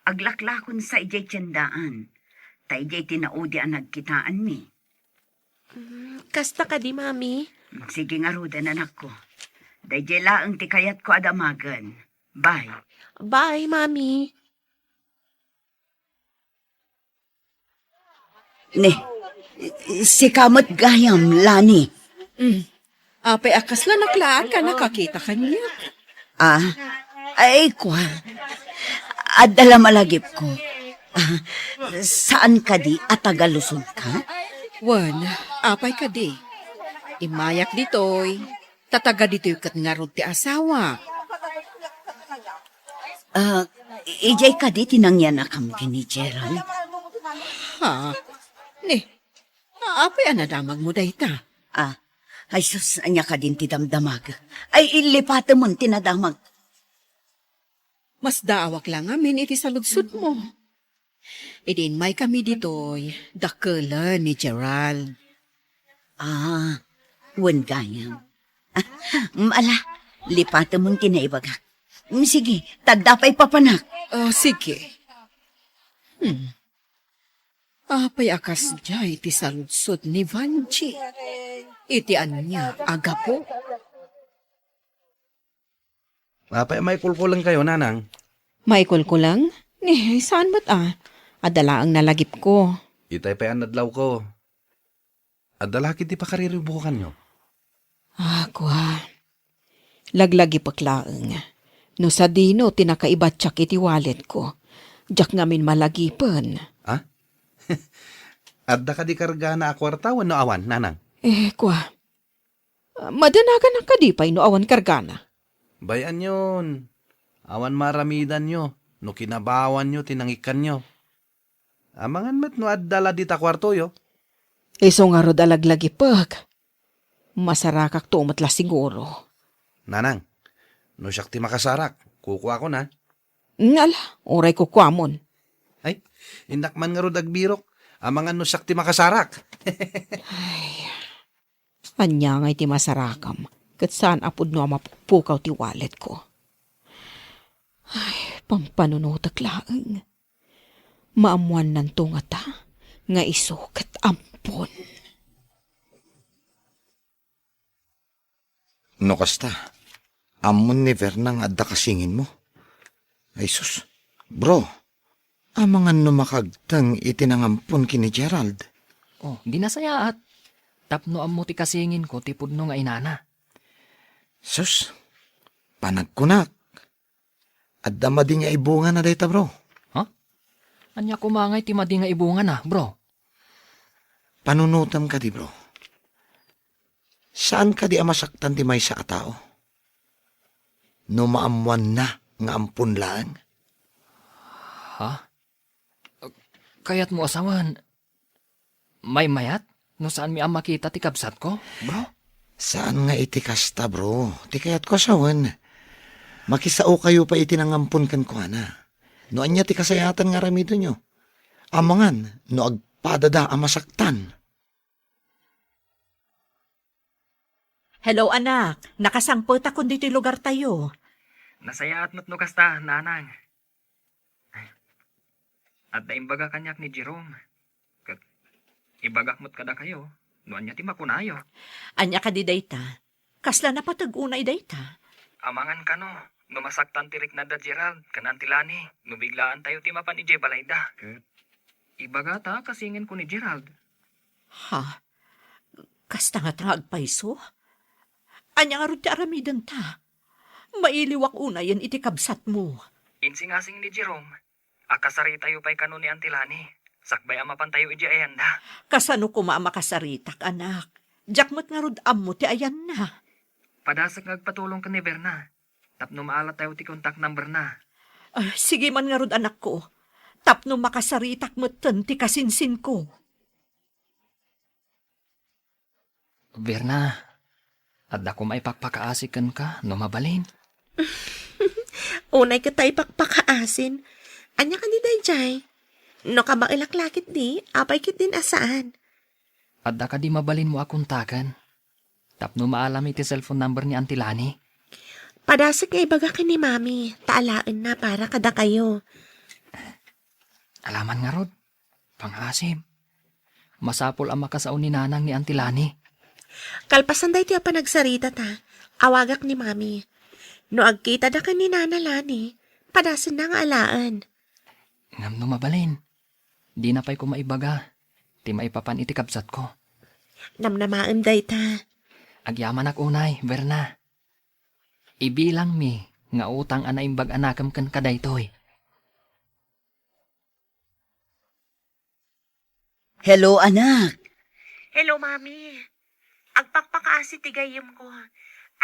Aglaklakonsa idiay tiendaan. Ta idiay ti naudi a nagkitaanmi. Mm, kasta kadi, Mami? Sige ngaruden, anakko. Daydiay laeng ti kayatko a damagen. Bye. Bye, Mami. Ne, sika met gayam, Lani. Mm. Apay a kasla naklaat ka nakakita kaniak? Ah, ay, kua. Adda la malagipko. Ah, saan kadi a taga Luzon ka? Wen, apay kadi? Immayak ditoy. Ta taga ditoy ket ngarud ti asawa. Ah, idiay kadi ti nangyanakam ken ni Gerald? Ha? Ni, apay a nadamagmo dayta? Ah, ay sus, ania kadin ti damdamag? Ay, ilipatemon ti nadamag. Masdaawak la ngamin iti saludsodmo. Idi immaykami ditoy, dakelen ni Gerald. Ah, wen gayam. Ah, mm, ala, lipatemon ti naibagak. Mm, sige, ta adda pay papanak. Ah, sige. Hmm. Apay a kasdiay ti saludsod ni Vanji? Iti ania a gapu? Apay a maikulkulengkayo, nanang? Maikulkuleng? Ni, saan met a. Adda laeng nalagipko. Itay pay a nadlawko. Adda la ketdi pakariribukanyo? Ah, kua. Laglagipek laeng. No sadino ti nakaibatiak iti walletko, diak ngamin malagipen. Ah? Adda kadi kargana a kuarta wenno awan, nanang? Eh, kua. Madanaganak kadi pay no awan kargana? Bay-anyon. Awan maaramidanyo no kinabawanyo ti nangikkanyo. Amangan met no adda la dita kuartoyo. Isu ngarud a laglagipek. Masarakakto met la siguro. Nanang, no siak ti makasarak, kukuakon a. Ala, uray kukuamon. Ay, innak man ngarud agbirok. Amangan no siak ti makasarak. Ay, ania ngay ti masarakam? Ket saan a pudno a mapukpukaw ti walletko. Ay, pampanunotek laeng. Maammuannanto ngata nga isu ket ampon. No kasta, ammon ni Verna nga adda kasinginmo. Ay sus, bro, amangan no makagteng iti nangampon ken ni Gerald. Oh, di nasayaat. Tapno ammo ti kasinginko ti pudno nga inana. Sus, panagkunak. Adda madi nga ibungana dayta, bro. Ha? Ania koma ngay ti madi nga ibungana, bro? Panunotam kadi, bro. Saan kadi a masaktan ti maysa a tao? No maammoanna nga ampon laeng? Ha? Kayatmo a sawen, maymayat no saanmi a makita ti kabsatko, bro? Saan nga iti kasta, bro. Ti kayatko a sawen, makisaokayo pay iti nangampon kenkuana. No ania ti kasayaatan nga aramidenyo. Amangan no agpadada a masaktan. Hello, anak. Nakasangpetakon ditoy lugartayo. Nasayaat met no kasta, nanang. Adda imbaga kaniak ni Jerome. Ket ibagak met kadakayo no ania ti makunayo. Ania kadi dayta? Kasla napateg unay dayta? Amangan kano, no masaktan ti riknada Gerald ken Auntie Lani, no biglaantayo ti mapan idiay balayda. Ket ibagata a kasingenko ni Gerald. Ha? Kasta ngata nga agpayso? Ania ngarud ti aramidenta? Mailiwak unayen iti kabsatmo. Insingasing ni Jerome a kasaritayo pay kano ni Auntie Lani, sakbay a mapantayo idiay ayanda. Kasano koma a makasaritak, anak? Diak met ngarud ammo ti ayanna. Padasek nga agpatulong ken ni Berna tapno maalatayo ti contact number na. Ah, sige man ngarud, anakko, tapno makasaritak metten ti kasinsinko. Berna, adda koma ipakpakaasi kenka no mabalin. Unay ket ta ipakpakaasin. Ania kadi daydiay? No kabaelak la ketdi, apay ketdin a saan? Adda kadi mabalinmo a kontaken tapno maalam iti cellphone number ni Auntie Lani? Padasek nga ibaga ken ni Mami, ta alaenna para kadakayo. Alaman ngarud, pangaasim. Masapul a makasao ni Nanang ni Auntie Lani. Kalpasan daytoy a panagsaritata, awagak ni Mami. No agkitada ken ni Nana Lani, padasenna nga alaen. Ngem no mabalin, dina pay koma ibaga ti maipapan iti kabsatko. Namnamaem dayta. Agyamanak unay, Berna. Ibilangmi nga utang a naimbag a nakem kenka daytoy. Hello, anak. Hello, Mami. Agpakpakaasi ti gayyemko.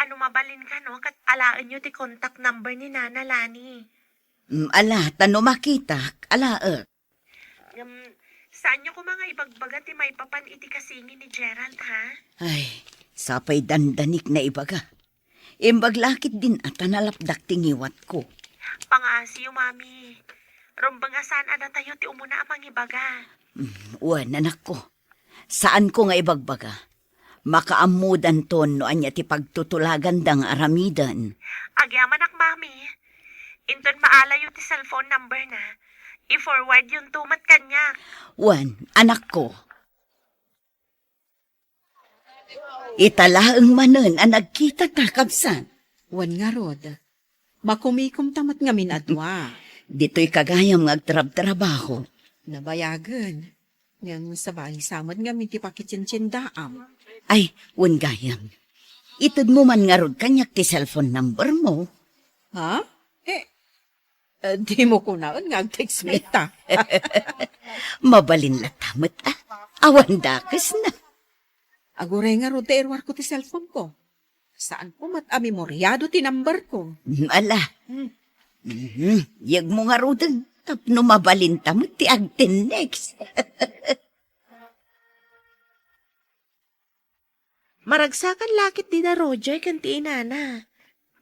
Ano mabalin kano ket alaenyo ti contact number ni Nana Lani? Mm, ala, ta no makitak, alaek. Ngem, saanyo koma nga ibagbaga ti maipapan iti kasingin ni Gerald, ha? Ay, sapay dandanik naibaga. Imbag la ketdin a ta nalapdak ti ngiwatko. Pangaasiyo, Mami. Rumbeng a saan a datayo ti umuna a mangibaga. Mm, wen, anakko. Saanko nga ibagbaga. Makaammodanton no ania ti pagtutulaganda nga aramiden. Agyamanak, Mami. Inton maalayo ti cellphone number na, i-forwardyonto met kaniak. Wen, anakko. Ita laeng manen a nagkitata, kabsat. Wen ngarud, makumikomta met ngamin a dua. Ditoy kagayam nga agtrabtrabaho. Nabayagen. Ngem sabali sa met ngamin ti pakitsintsiendaam. Ay, wen gayam. Itedmo man ngarud kaniak ti cellphone number mo. Ha? Eh, Eh, dimo kunaen nga agtext met ta. Mabalin latta met, a. Awan dakesna. Aguray ngarud ta iruarko ti cellphone ko. Saanko met a memoriado ti number ko. Mm, ala. Hmm. Mhm. Yegmo ngaruden tapno mabalinta met ti agtext. Maragsakan la ketdi da Roger ken ti inana.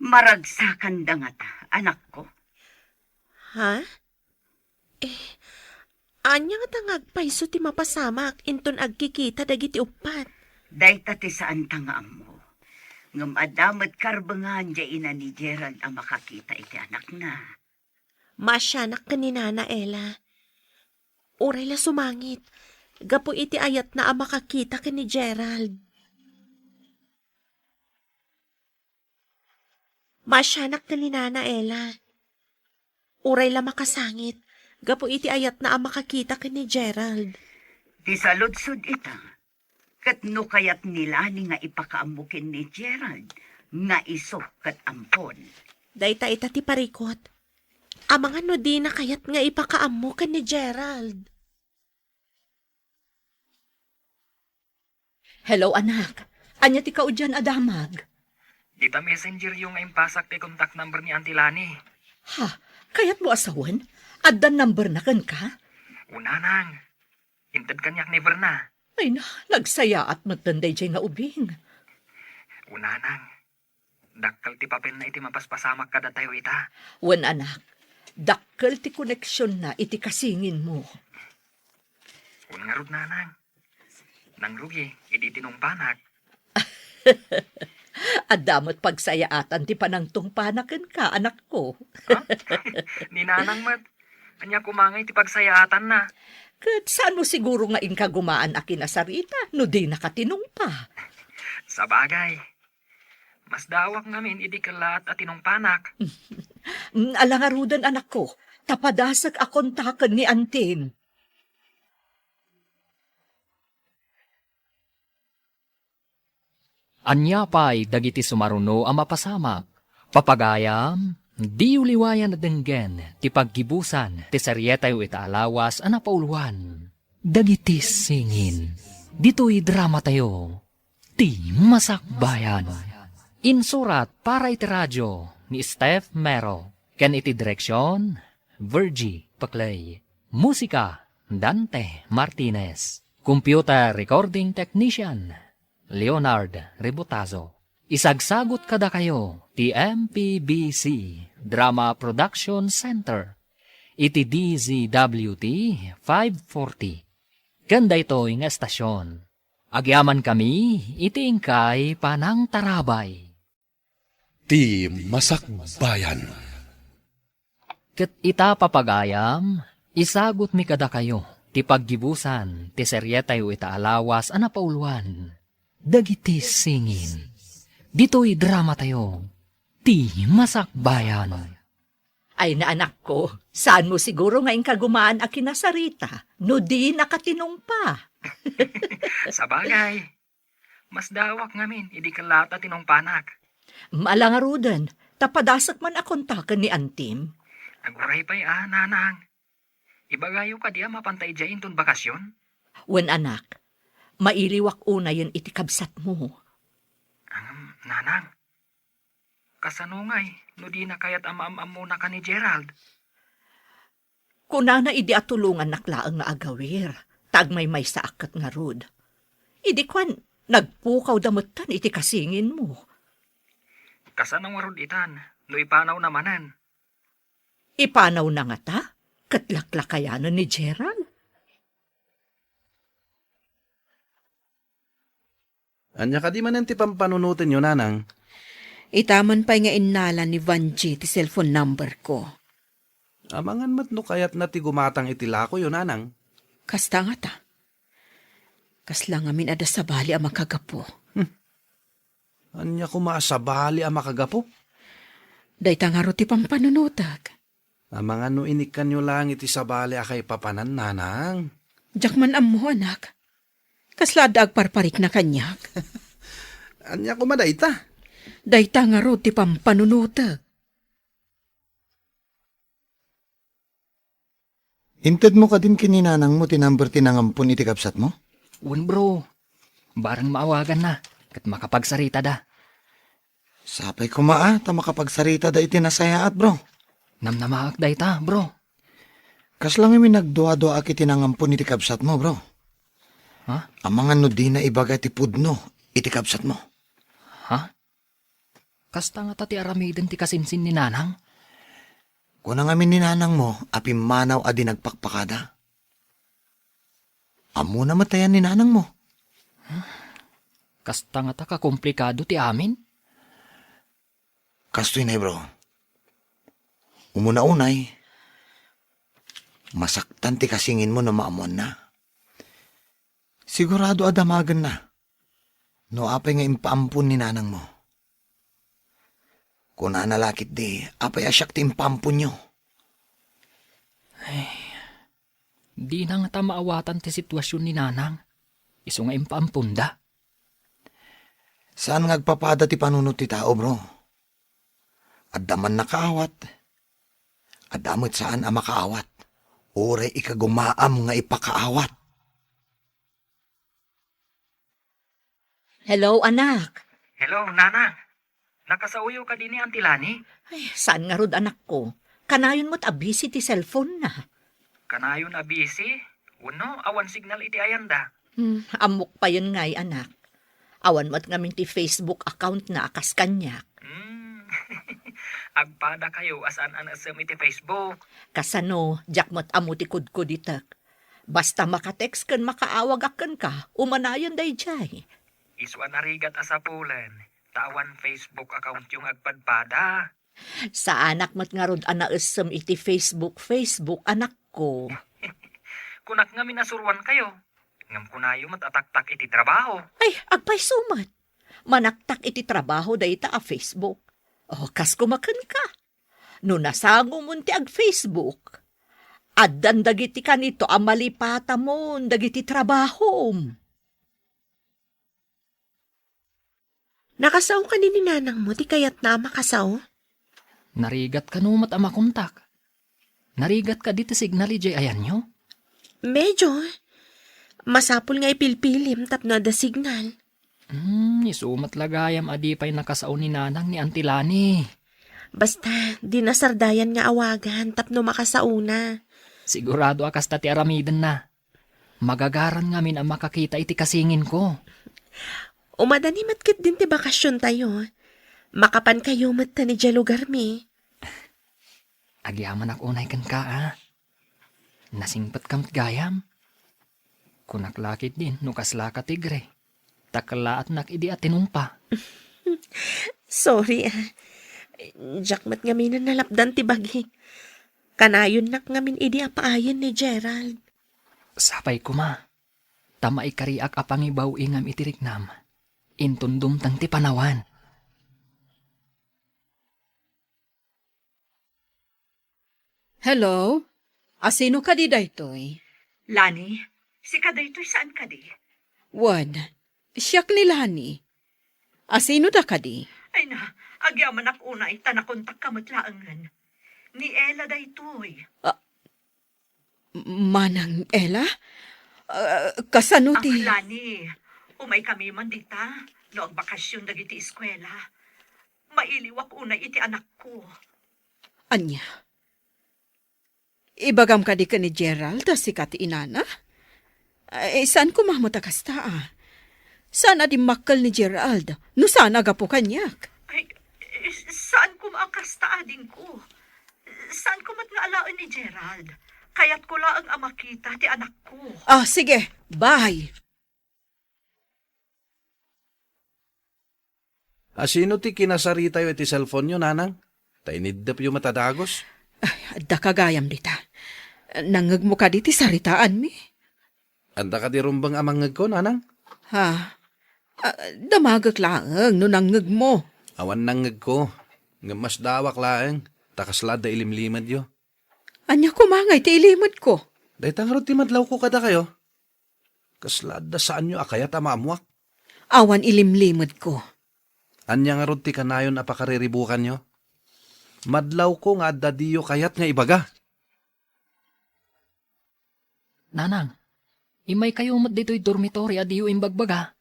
Maragsakanda ngata, anakko? Ha? Eh, ania ngata nga agpayso ti mapasamak inton agkikita dagiti uppat? Dayta ti saanta nga ammo. Ngem adda met karbengan diay ina ni Gerald a makakita iti anakna. Maasianak ken ni Nana Ella. Uray la sumangit, gapu iti ayatna a makakita ken ni Gerald. Maasianak ken ni Nana Ella. Uray la makasangit, gapu iti ayatna a makakita ken ni Gerald. Ti saludsod ita, ket no kayat ni Lani nga ipakaammo ken ni Gerald nga isu ket ampon. Dayta ita ti parikut. Amangan no dina kayat nga ipakaammo ken ni Gerald. Hello, anak. Ania ti kaudian a damag? Dita messenger yo nga impasak ti contact number ni Auntie Lani. Ha? Kayatmo a sawen? Adda number na kenka? O nanang, inted kaniak ni Verna. Ay na, nagsayaat metten daydiay nga ubing. O nanang, dakkel ti papelna iti mapaspasamak kadatayo ita. Wen, anak, dakkel ti koneksionna iti kasinginmo. Wen ngarud, nanang, nangrugi idi tinungpanak. Adda met pagsayaatan ti panangtungpana kenka, anakko. Ha? Ni nanang met, ania koma ngay ti pagsayaatanna? Ket saanmo siguro nga inkagumaan a kinasarita no dinaka tinungpa? Sabagay, masdaawak ngamin idi kellaat a tinungpanak. Mm, ala ngaruden, anakko, ta padasek a kontaken ni antim. Ania pay dagiti sumaruno a mapasamak? Papagayam, diyo liwayan a denggen ti paggibusan ti serietayo ita a lawas a napauluan. Dagiti singin, ditoy dramatayo, Ti Masakbayan. Insurat para iti radio ni Steph Mero, ken iti direksion, Virgie Paclay. Musika, Dante Martinez. Computer recording technician, Leonard Rebotazo. Isagsagut kadakayo ti M P B C Drama Production Center iti D Z W T five forty. Ken daytoy nga estasion, agyamankami iti inkay panangtarabay. Ti Masakbayan. Ket ita, papagayam, isagutmi kadakayo ti paggibusan ti serietayo ita a lawas a napauluan, Dagiti Singin. Ditoy dramatayo, Ti Masakbayan. Ay na, anakko, saanmo siguro nga inkagumaan a kinasarita no dinaka tinungpa? Sabagay, masdaawak ngamin idi kellaat a tinungpanak. Ala ngaruden, ta padasek man a kontaken ni antim. Aguray pay a, nanang. Ibagayo kadi a mapanta idiay inton bakasion? Wen, anak, mailiwak unayen iti kabsatmo. Ngem, nanang, kasano ngay no dina kayat a maam-ammonaka ni Gerald? Kunana idi a tulongannak laeng nga agawir, ta agmaymaysaak ket ngarud. Idi kuan, nagpukawda metten iti kasinginmo. Kasano ngarud itan no ipanawna manen? Ipanawna ngata ket laklakayanen ni Gerald? Ania kadi manen ti pampanunotenyo, nanang? Ita man pay nga innala ni Vangie ti cellphone number ko. Amangan met no kayatna ti gumatang iti lakoyo, nanang. Kasta ngata. Kasla ngamin adda sabali a makagapu. Hmm. Ania koma a sabali a makagapu? Dayta ngarud ti pampanunotek. Amangan no inikkanyo laeng iti sabali a kaipapanan, nanang. Diak man ammo, anak. Kasla adda agparparikna kaniak? Ania koma dayta? Dayta ngarud ti pampanunotek. Intedmo kadin ken ni nanangmo ti number ti nangampon iti kabsatmo? Wen, bro. Bareng maawaganna, ket makapagsaritada. Sapay koma a, ta makapagsaritada iti nasayaat, bro. Namnamaak dayta, bro. Kasla ngamin nagduaduaak iti nangampon iti kabsatmo, bro. Ha? Amangan no dina ibaga ti pudno iti kabsatmo. Ha? Kasta ngata ti aramiden ti kasinsin ni nanang? Kuna ngamin ni nanangmo a pimmanaw a di nagpakpakada. Ammona met ayan ni nanangmo. Kasta ngata kakomplikado ti amin? Kastoy nay, bro. Umuna unay, masaktan ti kasinginmo no maammoanna. Sigurado a damagenna no apay nga impaampon ni nanangmo. Kunana la ketdi, apay a siak ti impaamponyo? Ay, dina ngata maawatan ti situasion ni nanang, isu nga impaamponda. Saan nga agpapada ti panunot ti tao, bro. Adda man nakaawat, adda met saan a makaawat, uray ikagumaam nga ipakaawat. Hello, anak. Hello, nanang. Nakasaoyo kadi ni Auntie Lani? Ay, saan ngarud, anakko? Kanayon met a busy ti cellphone na. Kanayon a busy? Wenno awan signal iti ayanda? Hmm, ammok payen ngay, anak. Awan met ngamin ti Facebook account na a kas kaniak. Hmm. Agpadakayo a saan a naessem iti Facebook. Kasano, diak met ammo ti kudkuditek. Basta maka-text ken makaawagak kenka, umanayon daydiay. Isu a narigat a sapulen, ta awan Facebook accountyo nga agpadpada. Saanak met ngarud a naessem iti Facebook, Facebook, anakko. Kunak ngamin a suruankayo. Ngem kunayo met a taktak iti trabaho. Ay, agpayso met. Manaktak iti trabaho dayta a Facebook. O, kas koma kenka. No nasangomon ti ag-Facebook, addan dagiti kanito a malipatamon dagiti trabahom. Nakasao kadi ni nanangmo ti kayatna a makasao? Narigat kano met a makontak? Narigat kadi ti signal idiay ayanyo? Medyo. Masapul nga ipilpilim tapno adda signal. Hmm, isu met la gayam a di pay nakasao ni nanang ni Auntie Lani. Basta, di nasardayan nga awagan tapno makasaona. Sigurado a kasta ti aramidenna. Magagaran ngamin a makakita iti kasinginko. Umadani met ketdin ti bakasiontayo. Makapankayo met ta idiay lugarmi. Agyamanak unay kenka, a. Nasingpetka met gayam. Kunak la ketdin no kaslaka tigre. Ta kellaatnak idi a tinungpa. Sorry, a. Diak met ngamin a nalapdan ti bagik. Kanayonnak ngamin idi a paayen ni Gerald. Sapay koma. Ta maikariak a pangibaw-ingam iti riknam. Inton dumteng ti panawan. Hello? Asino kadi daytoy? Lani, sika daytoy saan kadi? Wen, siak ni Lani. Asino da kadi? Ay na, agyamanak unay ta nakontakka met laengen. Ni Ella daytoy. Ah, Manang Ella? Ah, kasano ti Lani, umaykami man dita, no agbakasion dagiti eskuela. Mailiwak unay iti anakko. Ania? Ibagam kadi ken ni Gerald a sika ti inana? Ay, saan koma met a kasta, a. Saan a dimmakkel ni Gerald no saan a gapu kaniak? Ay, saan koma a kasta, adingko. Saan koma nga alaen ni Gerald. Kayatko laeng a makita ti anakko. Ah, sige. Bye. Asino ti kinasaritayo iti cellphone-yo, nanang? Ta iniddepyo met a dagus. Ay, adda ka gayam dita. Nangngegmo kadi ti saritaanmi? Adda kadi rumbeng a mangngegko, nanang? Ha? Ah, damagek laeng no nangngegmo. Awan nangngegko. Ngem masdaawak laeng, ta kasla adda ilimlimedyo. Ania koma ngay ti ilimedko? Dayta ngarud ti madlawko kadakayo. Kasla adda saanyo a kayat a maammoak? Awan ilimlimedko. Ania ngarud ti kanayon a pakariribukanyo? Madlawko nga adda diyo kayat nga ibaga. Nanang, immaykayo met ditoy dormitory a diyo imbagbaga.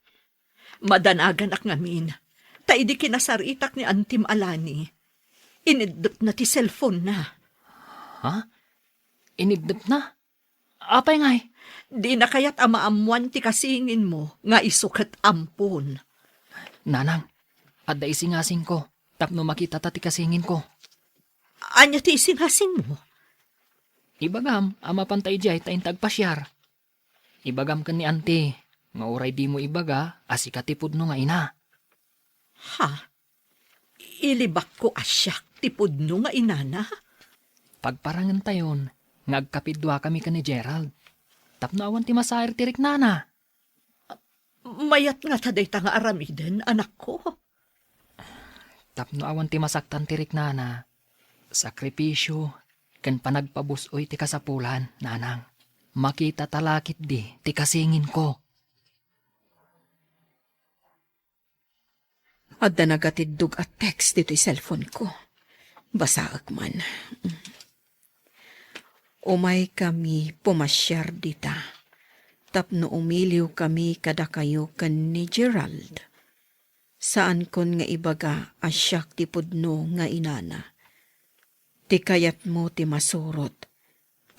Madanaganak ngamin, ta idi kinasaritak ni Antim a Lani, iniddepna ti cellphone-na. Ha? Iniddepna? Apay ngay? Dina kayat a maammoan ti kasinginmo nga isu ket ampon. Nanang, adda isingasingko tapno makitata ti kasinginko. Ania ti isingasingmo? Ibagam a mapanta idiay ta inta agpasiar. Ibagam ken ni Auntie nga uray dimo ibaga a sika ti pudno nga ina. Ha? Ilibakko a siak ti pudno nga inana? Pagparangentayon nga agkapidduakami ken ni Gerald tapno awan ti masair ti riknana. Mayat ngata dayta nga aramiden, anakko? Tapno awan ti masaktan ti riknana, sakripisio ken panagpabus-oy ti kasapulan, nanang. Makitata la ketdi ti kasinginko. Adda nagatiddog a text ditoy cellphone-ko. Basaek man. Umaykami pumasiar dita tapno umiliwkami kadakayo ken ni Gerald. Saankon nga ibaga a siak ti pudno nga inana. Ti kayatmo ti masurot,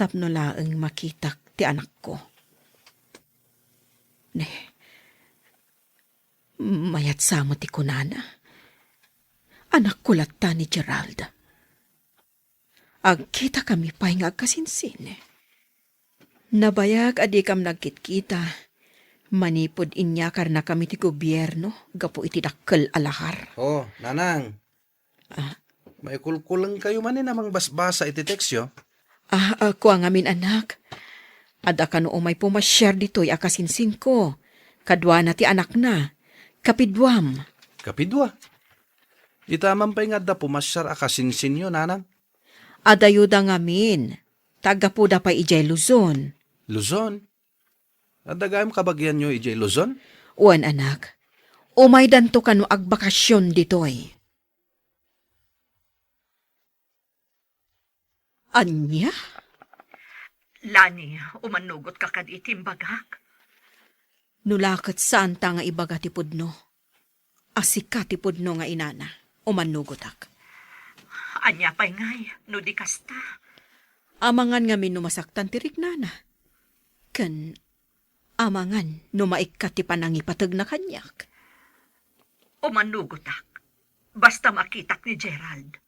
tapno laeng makitak ti anakko. Ne, mayat sa met ti kunana. Anakko latta ni Gerald. Agkitakami pay nga agkasinsin. Nabayag a dikam nagkitkita manipud inyakarnakami ti gobierno gapu iti dakkel a lahar. Oh, Nanang. Ah. Maikulkulengkayo manen a mangbasbasa iti tekstyo? Ah, ah, kua ngamin, anak. Adda kano umay pumasiar ditoy a kasinsinko. Kaduana ti anakna. Kapiduam. Kapidua? Ita man pay nga adda pumasiar a kasinsinyo, Nanang? Adayoda ngamin. Taggapuda pay idiay Luzon. Luzon? Adda gayam kabagianyo idiay Luzon? Wen, anak. Umaydanto kano agbakasion ditoy. Ania? Lani, umannugot ka kadi iti imbagak? No la ket saanta nga ibaga ti pudno a sika ti pudno nga inana, umannugotak. Ania pay ngay, no di kasta? Amangan ngamin no masaktan ti riknana. Ken amangan no maikkat ti panangipategna kaniak. Umannugotak. Basta makitak ni Gerald.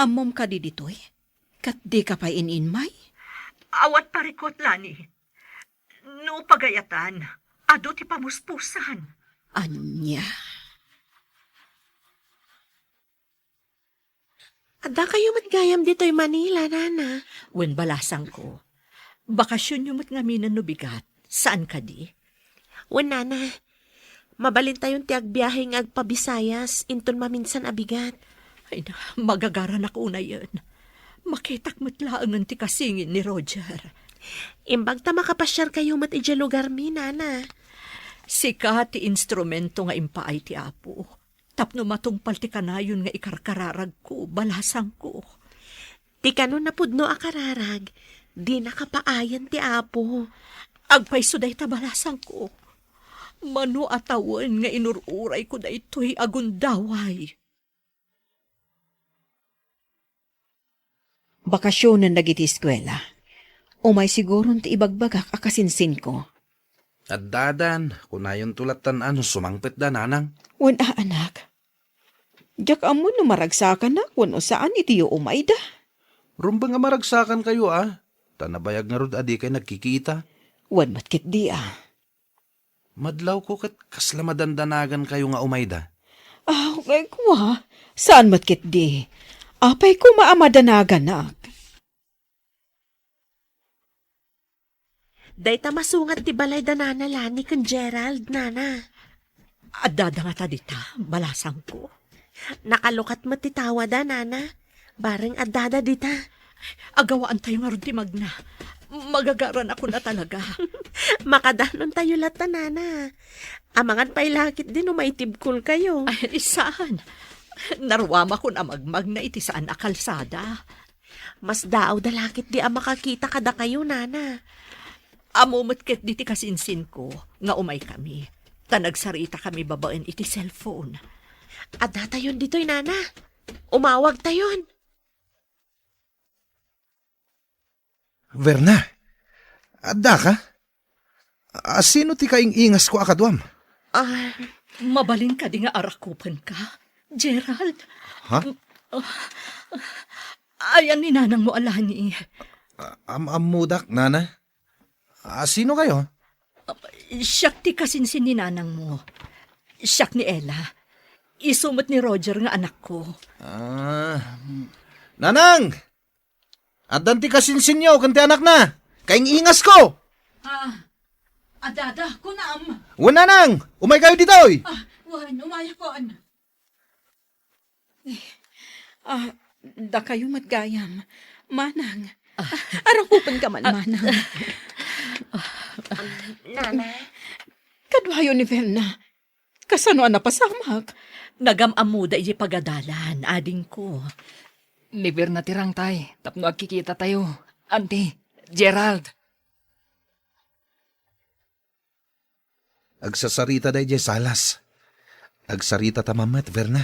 Ammom kadi ditoy? Ket dika pay in-inmay? Awan parikut, Lani. No pagayatan, adu ti pamuspusan. Ania? Addakayo met gayam ditoy Manila, Nana. Wen, balasangko. Bakasionyo met ngamin no bigat. Saan kadi? Wen, Nana. Mabalintayon ti agbiahe nga agpa-Visayas inton maminsan a bigat. Ay na, magagaranak unayen. Makitak met laengen ti kasingin ni Roger. Imbag ta makapasiarkayo met idiay lugarmi, Nana. Sika ti instrumento nga impaay ti Apo tapno matungpal ti kanayon nga ikarkararagko, balasangko. Ti kano napudno a kararag, dina kapaayan ti Apo. Agpayso dayta, balasangko. Mano a tawen nga inur-urayko daytoy a gundaway. Bakasionen dagiti eskuela. Umay siguron ti ibagbagak a kasinsinko. Addadan, kunayonto lattan a no sumangpetda, Nanang. Wen a, anak. Diak ammo no maragsakanak wenno saan iti umayda. Rumbeng a maragsakankayo, a. Ta nabayag ngarud a dikay nagkikita. Wen met ketdi, a. Madlawko ket kasla madandanagankayo nga umayda. Aw, kua, saan met ketdi. Apay koma a madanaganak? Dayta masungat ti balay da Nana Lani ken Gerald, Nana. Addada ngata dita, balasangko? Nakalukat met ti tawada, Nana. Bareng addada dita. Agawaantayo ngarud ti magna. Magagaranakon a talaga. Makadanontayo latta, Nana. Amangan pay la ketdi no maitibkolkayo. Ay, saan. Naruamakon a magmagna iti saan a kalsada. Masdaawda la ketdi a makakita kadakayo, Nana. Ammo met ketdi ti kasinsinko nga umaykami, ta nagsaritakami babaen iti cellphone. Addatayon ditoy, Nana. Umawagtayon. Verna, addaka? A, sino ti kaing-ingasko a kaduam? Ah, mabalin kadi nga arakupenka, Gerald? Ha? Ayan ni nanangmo a Lani. A, am-ammodak, Nana. A, sino kayo? Siak ti kasinsin ni nanangmo. Siak ni Ella. Isu met ni Roger nga anakko. Ah, Nanang! Addan ti kasinsinyo ken ti anakna. Kaing-ingasko! Ah, adada, kunam. Wen, Nanang, umaykayo ditoy. Ah, wen, umayakon. Eh, ah, dakayo met gayam. Manang, ah, arakupenka man, ah, Manang. Nana? Kaduayo ni Verna. Kasano a napasamak? Nagam-ammoda idiay pagadalan, adingko. Ni Verna ti rangtay, tapno agkikitatayo. Auntie, Gerald. Agsasaritada idiay salas. Agsaritata man met, Verna.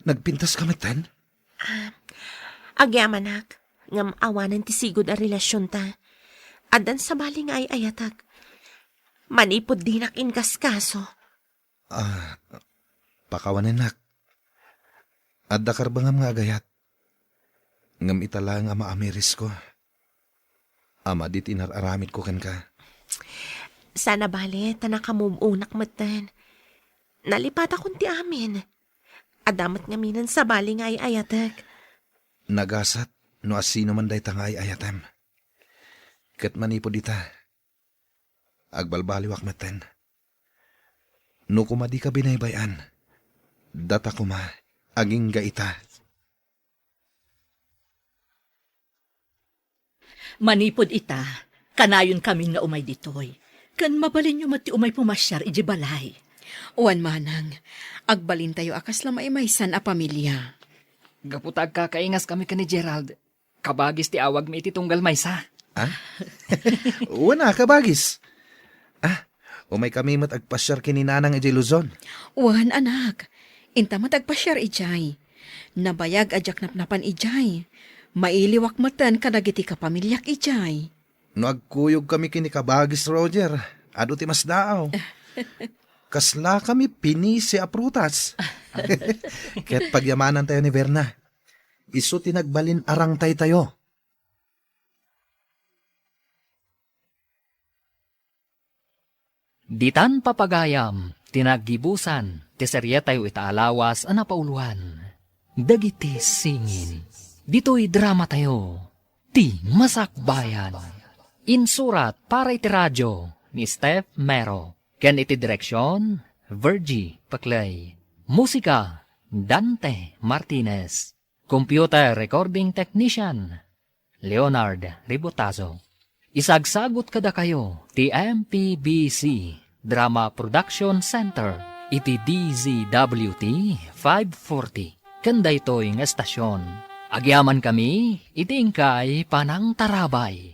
Nagpintaska metten? Ah, agyamanak. Ngem awanen ti sigud a relasionta. Addan sabali nga ay-ayatek. Manipud dinak inkaskaso. Ah, pakawanennak. Adda karbengam nga agayat. Ngem ita laeng a maamirisko. A madi ti inar-aramidko kenka. Saan a bale, ta nakamove-onak metten. Nalipatakon ti amin. Adda met ngaminen sabali nga ay-ayatek. Nagasat no asinoman dayta nga ay-ayatem. Ket manipud ita, agbalbaliwak metten. No koma dika binaybay-an, data koma, agingga ita. Manipud ita, kanayon kamin nga umay ditoy. Ken mabalinyo met ti umay pumasiar idiay balay. Wen manang, agbalintayo a kasla maimaysan a pamilia. Gapu ta agkakaingas kami ken ni Gerald, kabagis ti awagmi iti tunggal maysa. Ah? Wen a, kabagis. Ah, umay kami met agpasiar ken ni Nanang idiay Luzon. Wen, anak. Inta met agpasiar idiay. Nabayag a diak napnapan idiay. Mailiwak metten kadagiti kapamiliak idiay. No agkuyog kami ken ni kabagis Roger, adu ti masdaaw. Kasla kami pinisi a prutas. Ket pagyamanantayo ni Verna. Isu ti nagbalin arangtaytayo. Ditan papagayam ti naggibusan ti serietayo ita a lawas a napauloan, Dagiti Singin. Ditoy dramatayo, Ti Masakbayan. Insurat para iti radio ni Steph Mero, ken iti direksion, Virgie Paclay. Musika, Dante Martinez. Computer recording technician, Leonard Ribotazo. Isagsagut kadakayo ti M P B C Drama Production Center iti D Z W T five forty. Ken daytoy nga estasion, agyamankami iti inkay panangtarabay.